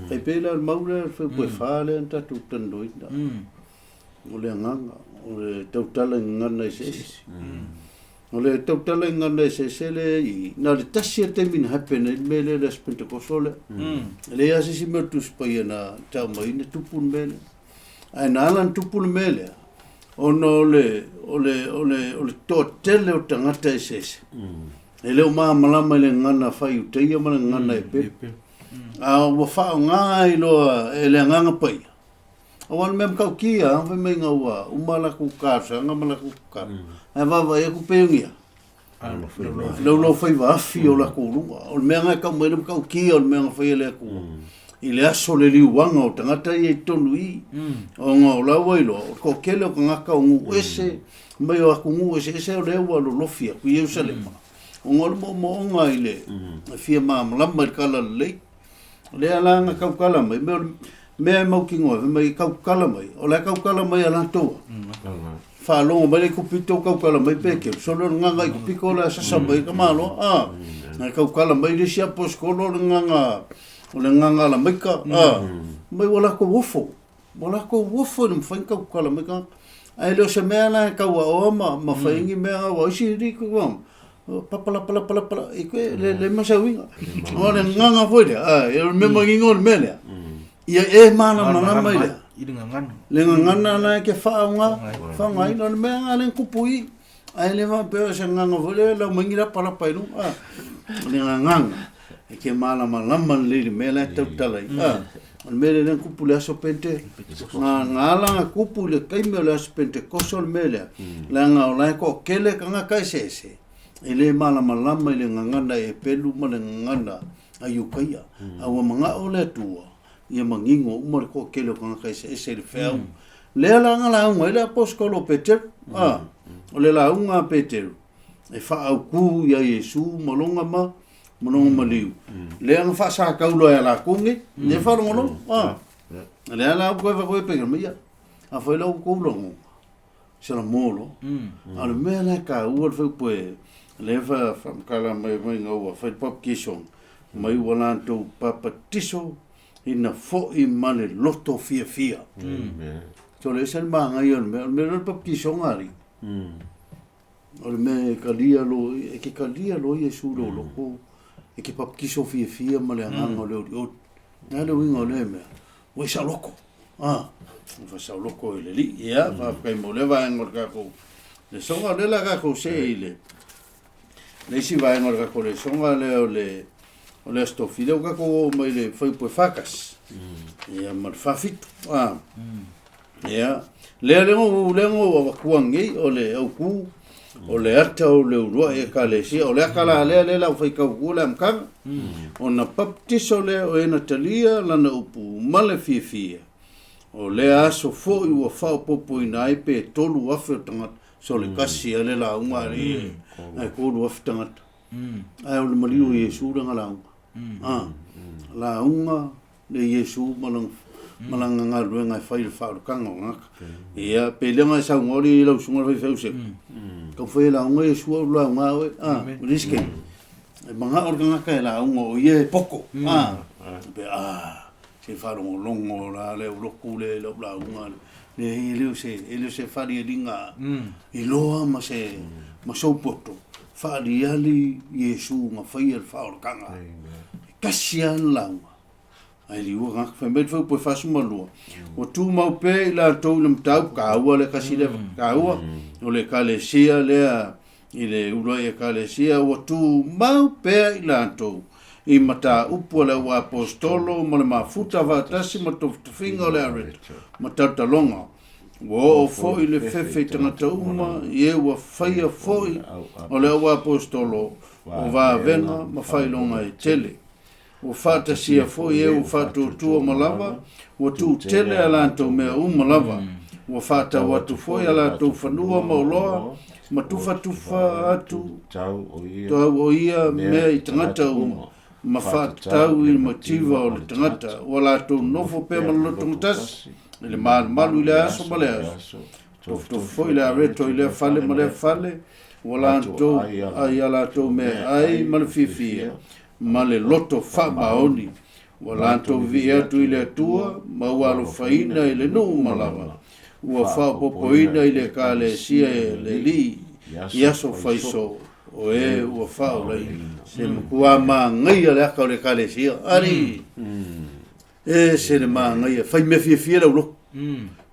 E pei la o le mau lea, le fuaiupu e fa lea na tatou talanoaina. O le agaga, o le tautala i gagana eseese. O le tautala i gagana eseese lea i i, na o le tasi lava le taimi na happen ai le mea lea i le Aso Pentekoso lea. E leai lava se isi mea o le Tusi Paia na tau mai na tupu le mea lea. Ae na ala ona tupu le mea lea, ona o le, o le, o le, o le toatele o tagata eseese. E le o malamalama i le gagana faa-Iutaia ma le gagana Eperu. A ua faaaoga ai loa e le Agaga Paia, aua o le mea matautia lava fai mai ina ua uma latou talosaga ma latou tatalo, ae vaavaai atu pei o ni a? Laulaufaiva afi o latou luga. O le mea lena e tau mai ai le matautia o le mea na faia e le Atua i le aso o le liuaga o tagata ia i totonu i i, ona o la ua iloa, o le toatele o tagata o nuu ese mai o atunuu eseese o lea ua lolofi atu i Ierusalema, ona o le moomooga i le fia malamalama i le talalelei. O lea la na tautala mai, mea o le mea e mautinoa, fai mai e tautala mai, o la e tautala mai ia latou. Faalogo mai le Aikupito tautala mai Peteru, sole o le gaga Aikupito la e sasa mai ka malo, a. Na tautala mai le isi aposetolo o le gaga, o le gaga Alamaika, a. Mai ua latou ofo, ua latou ofo i le mafai ona tautala mai tagata. Ae le o se mea la e tauaoa ma fai ai ni mea, aua o isi alii papa lapa lapa lapa lapa i koe le le masauiga o le gagana foi lea a e o le mea manino o le mea lea ia e malamalama i le i le gagana le gagana la e ke faaaoga faaaogaina o le mea lena lea na tupu i i ae le faapea o se gagana foi lea lau mai ni lapalapa i luga a o le gagana e ke malamalama lelei i le mea la e tautala ai a o le mea lea na tupu i le aso Pente na na ala ona tupu i le taimi o le aso Pentekoso le mea lea leaga o la e toatele tagata eseese e le malamalama i le gagana Epelu ma le gagana a Iukaia a ua manao le Atua ia manino uma le toatele o tagata eseese i le feau lea la na lauga ai le aposetolo o Peteru a o le lauga a Peteru e faaautu ia Iesu ma lona ma ma lona maliu lea na faasatau loa ia latou nei lea faalogologo a lea la ua toe avatu ai pei mai ia afai la ua tou lagona se la mo loa a o le mea la e taua le fuaiupu e lea faamatala mai mai ina ua fai le baptism mai ua latou papatiso ina foi ma le loto fiafia. So le ese le manaia o le mea o le mea lea o le baptisoga alii O le mea e talia loa, e te talia loa Iesu i lou loto, e te papatiso fiafia ma le agaga o le olioli. O le a le uiga o lea mea? Ua e saoloto. A, ua saoloto i le Alii. Ia, faafetai mo lea vaega o le tatou lesoga. O lea o le a tatou see i le le isi vaega o le tatou lesoga lea o le o le Aso Tofi. Lea ua tatou oo mai i le fuaiupu e 41, ia ma le 47. A. Ia, lea lea na lea na ou avatua nei o le autu o le ata o le uluai ekalesia, o le ata la lea lea la ua faitau atua le amataga, ona baptiso lea o e na talia lana upu ma le fiafia, o lea aso foi ua faaopoopoina ai pe 3,000 o tagata, so le tasi lava le lauga a alii ae 3,000 tagata. Ae o le maliu o Iesu lana lauga. A, lauga le Iesu ma lana ma lana galuega e fai i le faaolataga o tagata. Ia, pe le ga e saunoa le lau susuga le faifeau se. Taumafai e lauga Iesu au lauga a oe. A, o le isi taimi, e manao le tagata e lauga o ia e poto. A, pe a, se faalogologo la le aulotu le lau lauga le e le o se e le o se falialiga iloa ma se ma sou poto faaliali Iesu na faia le faaolataga. tasi lava le lauga. Ae liua tagata. Fai mai le fuaiupu e 42, Ua tumau pea i latou i le mataupu taua lea tasi lea taua, o le Ekalesia lea i le uluai Ekalesia, ua tumau pea i latou i mataupu a le auaposetolo ma le mafuta faatasi ma tofitofiga o le areto ma talotaloga. Ua oo foi le fefe i tagata uma i e ua faia foi o le auaposetolo o vavega ma faailoga e tele. Ua faatasia foi e ua faatuatua uma lava, ua tuu tele a latou mea uma lava. Ua faatau atu foi a latou fanua ma oloa, ma tufatufa atu tau o ia mea i tagata uma, ma faatatau i le mativa o le tagata. Ua latou nofo pea ma le lotogatasi, i le malumalu i lea aso ma lea aso. Tofutofu foi le areto i lea fale ma lea fale, ua latou ai a latou mea ai ma le fiafia, ma le loto faamaoni, ua latou vivii atu i le Atua ma ua alofaina i le nuu uma lava, ua faaopoopoina i le Ekalesia e le Alii i aso faisoo o e ua faaolaina. Se matua manaia le aka o le Ekalesia, Alii! E ese le manaia, fai mea fiafia lau loto.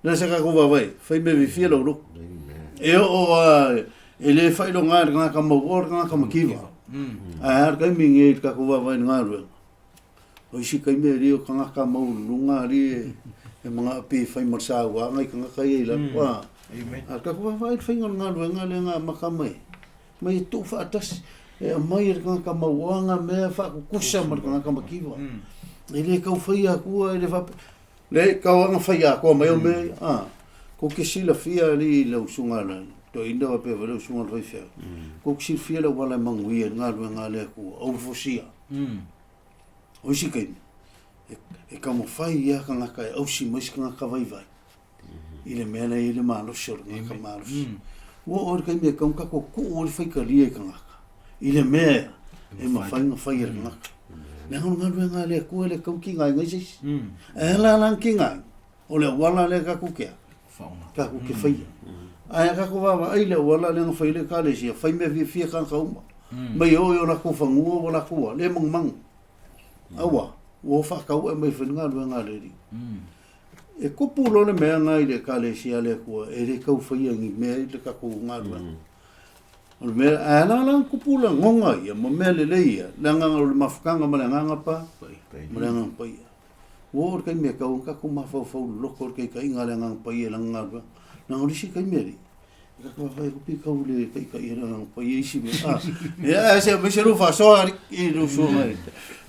Na se tatou vaavaai, fai mea fiafia lau loto. E oo lava, e le faailoga e le tagata mauoa le tagata mativa. Ae a le taimi lenei i le tatou vaavaai i le galuega, o isi taimi e le o tagata maualuluga alii e manao pei e fai ma le saua nai tagata ia i lalo. A o le tatou vaavaai i le faiga o le galuega lea na amata mai, mai e tuufaatasi, e aumai e le tagata mauoaga mea faatutusa ma le tagata mativa. E le tau faia atua, e le faapea, le tau lava ona fai atoa mai au mea ia. A, tou te silafia alii i lau susuga i le toeaina faapea foi lau susuga i le faifeau, tou te silafia le auala e manuia ai le galuega a le Atua, aua le fosia. O isi taimi, e taumafai lava tagata e ausi mai se tagata vaivai i le mea la e i ai le malosi o le tagata malosi. Ua oo i le taimi e tatau ona tatou tuu ai le faitalia i tagata i le mea e mafai ona fai e le tagata. Leaga o le galuega a le Atua e le tatau ona tigaina ai se isi. Ae a la la ona tigaina? O le auala lea tatou te a? Tatou te faia. Ae a tatou vaavaai i le auala lea na fai ai le Ekalesia, fai mea fiafia tagata uma. Mai e oo i o latou fanua ua latou a? Le magumagu. Aua, ua o faatauae mai e fai le galuega a le Alii. E tupu loa le mea lena i le Ekalesia a le Atua, e le tau faia ni mea i le tatou galuega. O le mea, ae ala la ona tupu lagona ia ma mea lelei ia, leaga o le mafutaga ma le Agaga pa, ma le Agaga Paia. Ua oo i le taimi e tatau ona tatou mafaufau loloto i le taitaiga a le Agaga Paia i lana galuega. Leaga o le isi taimi alii, e tatou vaavaai atu pe tau le taitai e le Agaga Paia isi mea. Ah, ia, ae se aemaise lou faasoa alii i lou usuga i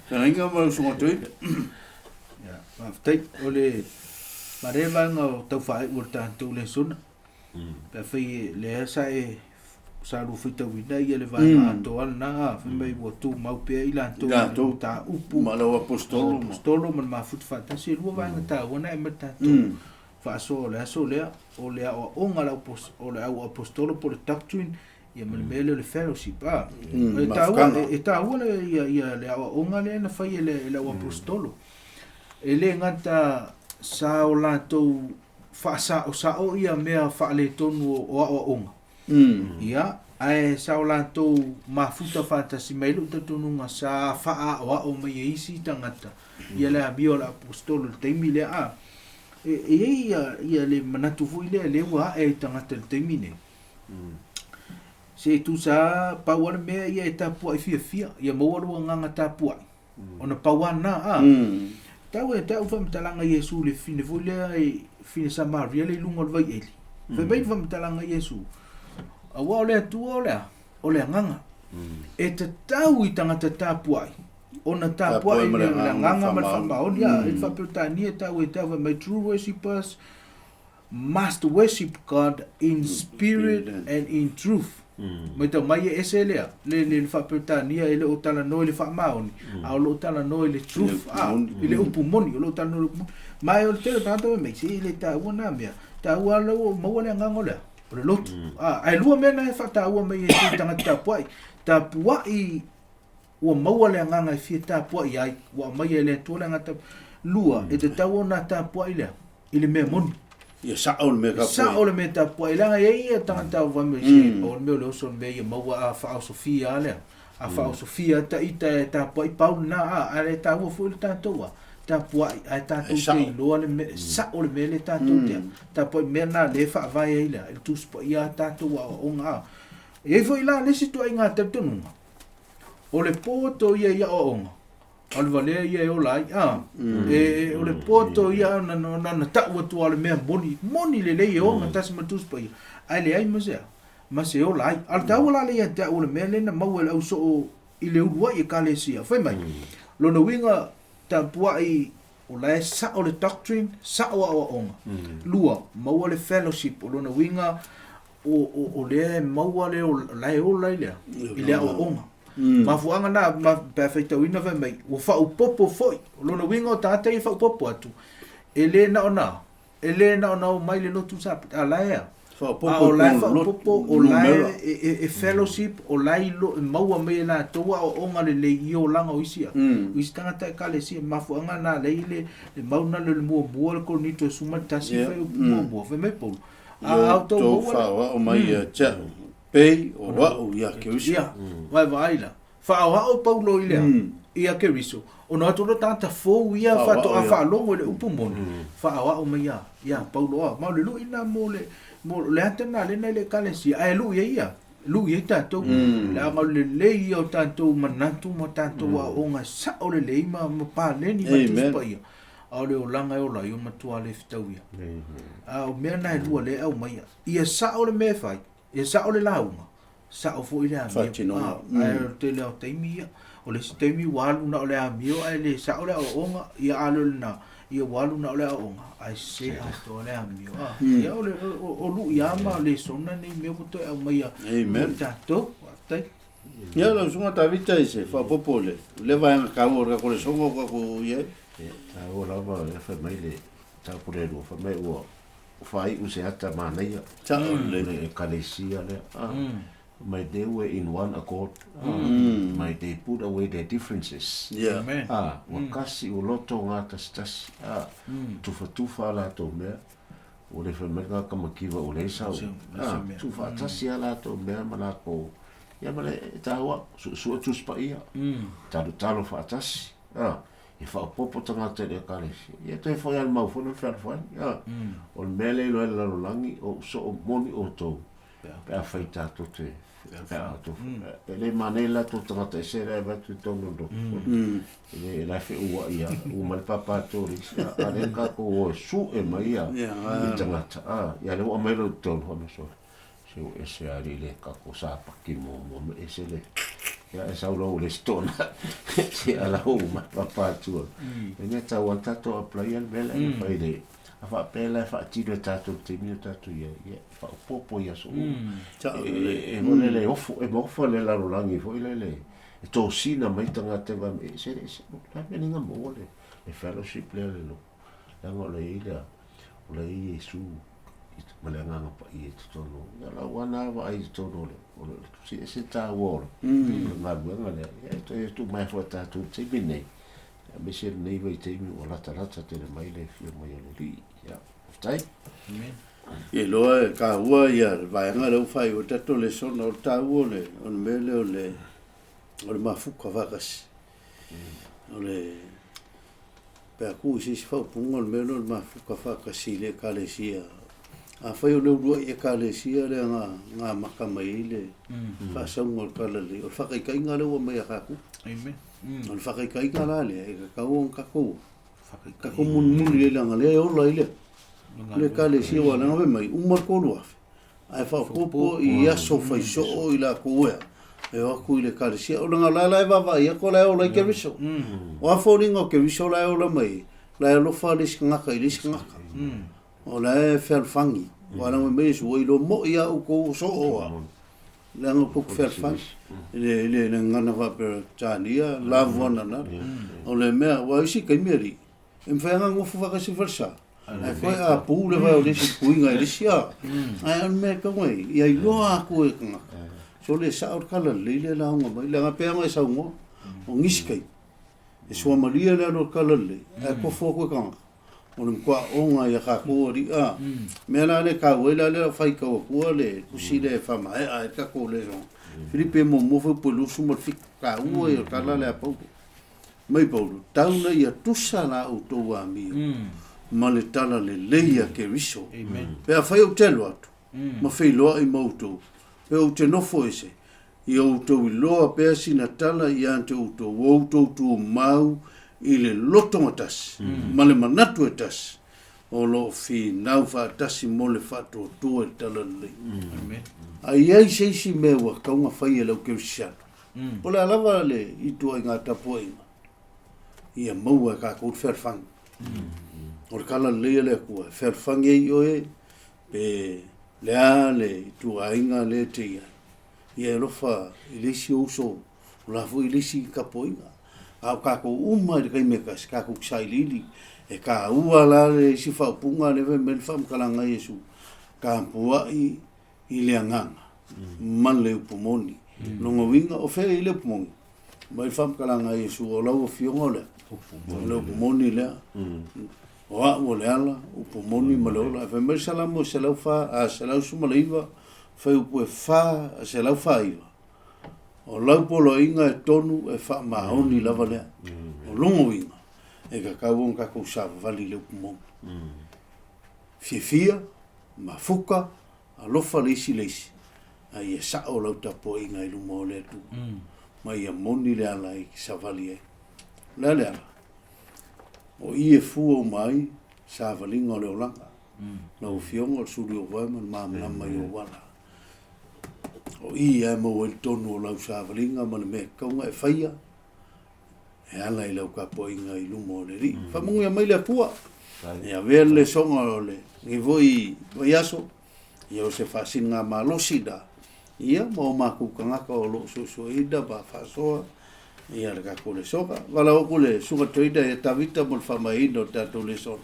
feagaiga ma lou usuga toeaina. Ia, faafetai. O le mare vaega o tau faaiu o le tatou lesona. Pe afai e lea sa e sa lua faitauina ia le vaega atoa lena, a fai mai ua tumau pea i latou i le mataupu ma lau apostolo ma apostolo ma le mafuta faatasi. E lua vaega taua na e aumai le tatou faasoa o le aso lea, o le aoaoga o le au apostolo po o le doctrine ia ma le mea lea o le fellowship. A, e taua, e taua le ia ia le aoaoga lea na fai e le au apostolo. E le gata sa o latou faasaosao ia mea faaletonu o aoaoga. Ia, ae sa o latou mafuta faatasi mai lou talitonuga sa faaaoao mai e isi tagata ia le amio a le apostolo i le taimi lea. A, e i ai ia, ia le manatu foi lea lea ua ae i tagata i le taimi nei. Se tusa lava, pau lava le mea ia e tapuai fiafia, ia maua lou agaga tapuai. Ona pau lava lena, a. Tau e tau faamatalaga a Iesu i le fine foi lea i fine Samaria lea i luga o le vaieli. Fai mai le faamatalaga a Iesu, aua o le Atua o le a? O le agaga. E tatau i tagata tapuai ona tapuai i le agaga ma le faamaoni. A, e faa-Peretania tau e tau fai mai, true worshippers must worship God in spirit and in truth. Matau mai e ese lea, le, le, le faa-Peretania e le o talanoa i le faamaoni, a o lo o talanoa i le truth, a, i le upu moni, o lo o talanoa i le upu moni. Ma e o le tele o tagata fai mai, se e le taua na mea, taua lava ua maua le agaga o le a? O le lotu. A, ae lua mea na e faataua mai e isi tagata tapuai, tapuai ua maua le agaga e fia tapuai ai, ua aumaia e le Atua le agaga tapuai. Lua, e tatau ona tapuai lea i le mea moni. Ia sao le mea tapuai. Sao le mea tapuai, leaga e i ai ia tagata fai mai se, o le mea o le oso o le mea ia maua a faaosofia lava lea. A faaosofia ta ita e tapuai pau lena a, ae le taua foi le tatou a tapuai ae tatou te iloa le mea sa'o le mea lea tatou te tapuai mea lena lea e faavae ai le le Tusi Paia a tatou aoaoga a. E i ai foi la le isi ituaiga talitonuga o le poto ia i aoaoga a o le valea ia e ola ai a. E o le poto ia ona ona tau atu o le mea moni moni lelei e ogatasi ma le Tusi Paia ae leai ma se a ma se ola ai. A o le taua la lea ia te au o le mea lea na maua e le au soo i le uluai Ekalesia. Fai mai, lona uiga tapuai o la e sao le doctrine, sao aoaoga. Lua, maua le fellowship, o lona uiga o lea e maua le o la e ola i le i le aoaoga. Mafuaaga na, pe a faitauina fai mai, ua faaopoopo foi. O lona uiga o tagata ia e faaopoopo atu, e le na ona E le na ona omai le lotu sapati, a la e a? A o la e faaopoopo, o la e fellowship, o la e maua mai e latou aoaoga lelei i olaga o isi a, o isi tagata Ekalesia. Mafuaaga na ala ai le mau na le muamua le Korinito e 11 fai upu muamua, fai mai Paulo, a outou maua le faaoao mai ia te au, pei o au ia Keriso. Ia, vaevaai la. Faaoao Paulo i le a? Ia Keriso. Ona o atu loa tagata fou ia faatoa faalogo i le upu moni, faaoao mai ia, ia Paulo a. Ma o le lui lena mo le, mo le ata lena lena i le Ekalesia, ae lui ai ia, lui ai tatou. Leaga o le lelei ia o tatou manatu ma tatou aoaoga e sao lelei ma, ma paleni ma Tusi Paia, a o le olaga e ola ai, o matua le fetau ia. A o mea na e lua lea e aumaia, ia sao le mea e fai, ia sao le lauga, Sao foi le amio. Faatinoga. Ae o le tele o taimi ia, o le isi taimi ua alu na o le amio ae le sao le aoaoga, ia a le o lena, ia ua alu na o le aoaoga ae sese atoa le amio. Ia o le o luʻi lava ma lesona nei mea ua toe aumaia mo tatou. Faafetai. Ia lau Susuga Tavita i se faaopoopo i le vaega taua o le tatou lesona ua tatou i ai. Ia, taua lava lea fai mai le mataupu lea fai mai ua faaiu se ata manaia. Sao lelei. Le Ekalesia lea. Mai they were in one accord. Mai they put away their differences. Yeah. Amen. Ua kasi ua loto gatasitasī. Tufatufa a latou mea. Ua le fai mai le tagata mativa ua leai sau. Tuufaatasi a latou mea ma latou. Ia ma le taua, suesue Tusi Paia. Talotalo faatasi. E faaopoopo tagata i le Ekalesia. Ia toe foi lava i le mau foi lea fealofani. O le mea lea e iloa ai le lalolagi, o soo moni outou pe afai tatou te pe a outou e le manaia le latou tagata ese la e avatu i totonu o le lotu. E le e la e feuai lava, uma mai le papa atu o le isi, a o lea tatou o e sue mai ia i tagata, ia lea ua aumai loa i totonu, fai mai sole, Se ua ese lava alii le kako sapaki muamua ma ese le ia e sau loa ua le stona se ala ua uma papa atu. E mea tau a tatou apply le mea lea na fai le a faapea la e faatino e tatou le taimi o tatou i ai ia faaopoopo i aso uma. E foi lele e ofo e ofa le lalolagi foi lele e tosina mai tagata e ese le ese o le a mea ni ga maua le fellowship lea le lotu leaga o la i ai le o la e i ai Iesu ma le Agaga Paia i totonu. Ia lau ana a vaai i totonu o le, o le tusi ese taua o le, o le galuega lea. Ia e toe tuu mai foi tatou i le taimi lenei, aemaise lenei vaitaimi ua latalata tele mai le afio mai o le Alii. Ia, faafetai. Amen. Ia iloa e taua ia le vaega lea ua faaiu ai tatou lesona, o le taua o le, o le mea lea o le, o le mafuta faatasi. O le Pe a tuu i se isi faaupuga, o le mea lea o le mafuta faatasi i le Ekalesia. Afai o le uluai Ekalesia lea na na amata mai ai le faasauga o le Talalelei, o le faataitaiga lea ua aumai ia tatou. Amen. O le faataitaiga la lea, e tatau ona tatou tatou mulimuli ai leaga lea e ola ai le le Ekalesia aua leaga fai mai, uma le 3,000 ae faaopoopo i aso fai soo i latou ea e o atu i le ekalesia. O leaga o la la e vaavaai atu o la e ola ai Keriso. O a foliga o Keriso la e ola mai ai, la e alofa le isi tagata i le isi tagata. O la e fealofani. Aua leaga fai mai Iesu, ua iloa moi lava outou o soo a, leaga tou te fealofani. I le, i le gagana faa-Peretania, love one another. O le mea, aua o isi taimi alii, E mafai ona nofo faatasi i falesa, ae koe a pū le vae o le isi puiga i le isi a. Ae o le mea e tau ai, ia iloa atu e tagata. So le sao le tala lelei lea lauga mai, leaga pei ona e saunoa, o nisi taimi, e suamalie le alu o le tala lelei, ae tofo atu e tagata. O le matua aoga ia tatou alii a. Mea la lea e taua ai la lea o faitau atua le tusi lea e faamaea ai le tatou lesona. Filipi e muamua fuaiupu e 27, taua ia o le tala lea a Paulo. Mai Paulo, tau na ia tusa la outou amio ma le tala lelei a Keriso. Pe afai ou te alu atu ma feiloai ma outou, pe ou te nofo ese, Ia outou iloa pea sina tala ia te outou, ua outou tumau i le lotogatasi ma le manatu e tasi, o lo o finau faatasi mo le faatuatua i le tala lelei. A i ai se isi mea ua tatau ona fai e le au kerisiano, po o le a lava le ituaiga tapuaiga, ia maua e tatou le fealofani. O le tala lelei a le Atua, e fealofani ai oe pe le a le ituaiga lea e te i ai. Ia e alofa i le isi uso, o la foi i le isi tapuaiga. A o tatou uma i le taimi e tasi, tatou te sailiili. E taua la le isi faaupuga lea fai mai le faamatalaga a Iesu, tapuai i le agaga ma le upu moni. Lona uiga, o fea i le upu moni? Mai le faamatalaga a Iesu, o lau Afioga o le o le upu moni lea. O a'u o le ala, upu moni ma le ola. Ae fai mai le Salamo e 119, fuaiupu e 4, 149, O lau poloaiga e tonu e faamaoni lava lea. O lona uiga, e tatau ona tatou savavali i le upu moni. Fiafia, mafuta, alofa le isi i le isi, a ia sao lau tapuaiga i luma o le Atua, ma ia moni le ala e te savali ai. O le a le ala? O i e fua uma ai savaliga o le olaga. Lau Afioga o le suli o oe ma le malamalama i ou ala. O i lava e maua ai le tonu o lau savaliga ma le mea e tatau ona e faia e ala i lau tapuaiga i luma o le Alii. Faamanuia mai le Atua. E avea le lesona o lenei foi vaiaso, ia o se faasiligamalosi la ia ma o matou tagata o lo o suesueina ma faasoa ia le tatou lesona. Valaau atu le Susuga Trainer ia Tavita mo le faamaeaina o le tatou lesona.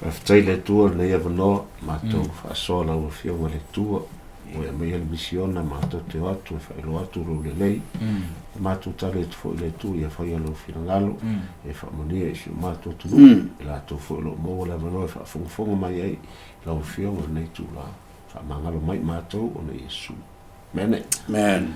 Faafetai i le Atua i lenei avanoa, matou faasoa lau Afioga i le Atua, ua e aumaia le misiona matou te o atu e faailoa atu lou lelei. E matou tali atu foi i le Atua ia faia lou finagalo e faamanuia i si o matou atunuu, i latou foi o lo o maua le avanoa e faafogafoga mai ai i lau Afioga i lenei itula. Faamagalo mai i matou ona Iesu. Amene. Amen.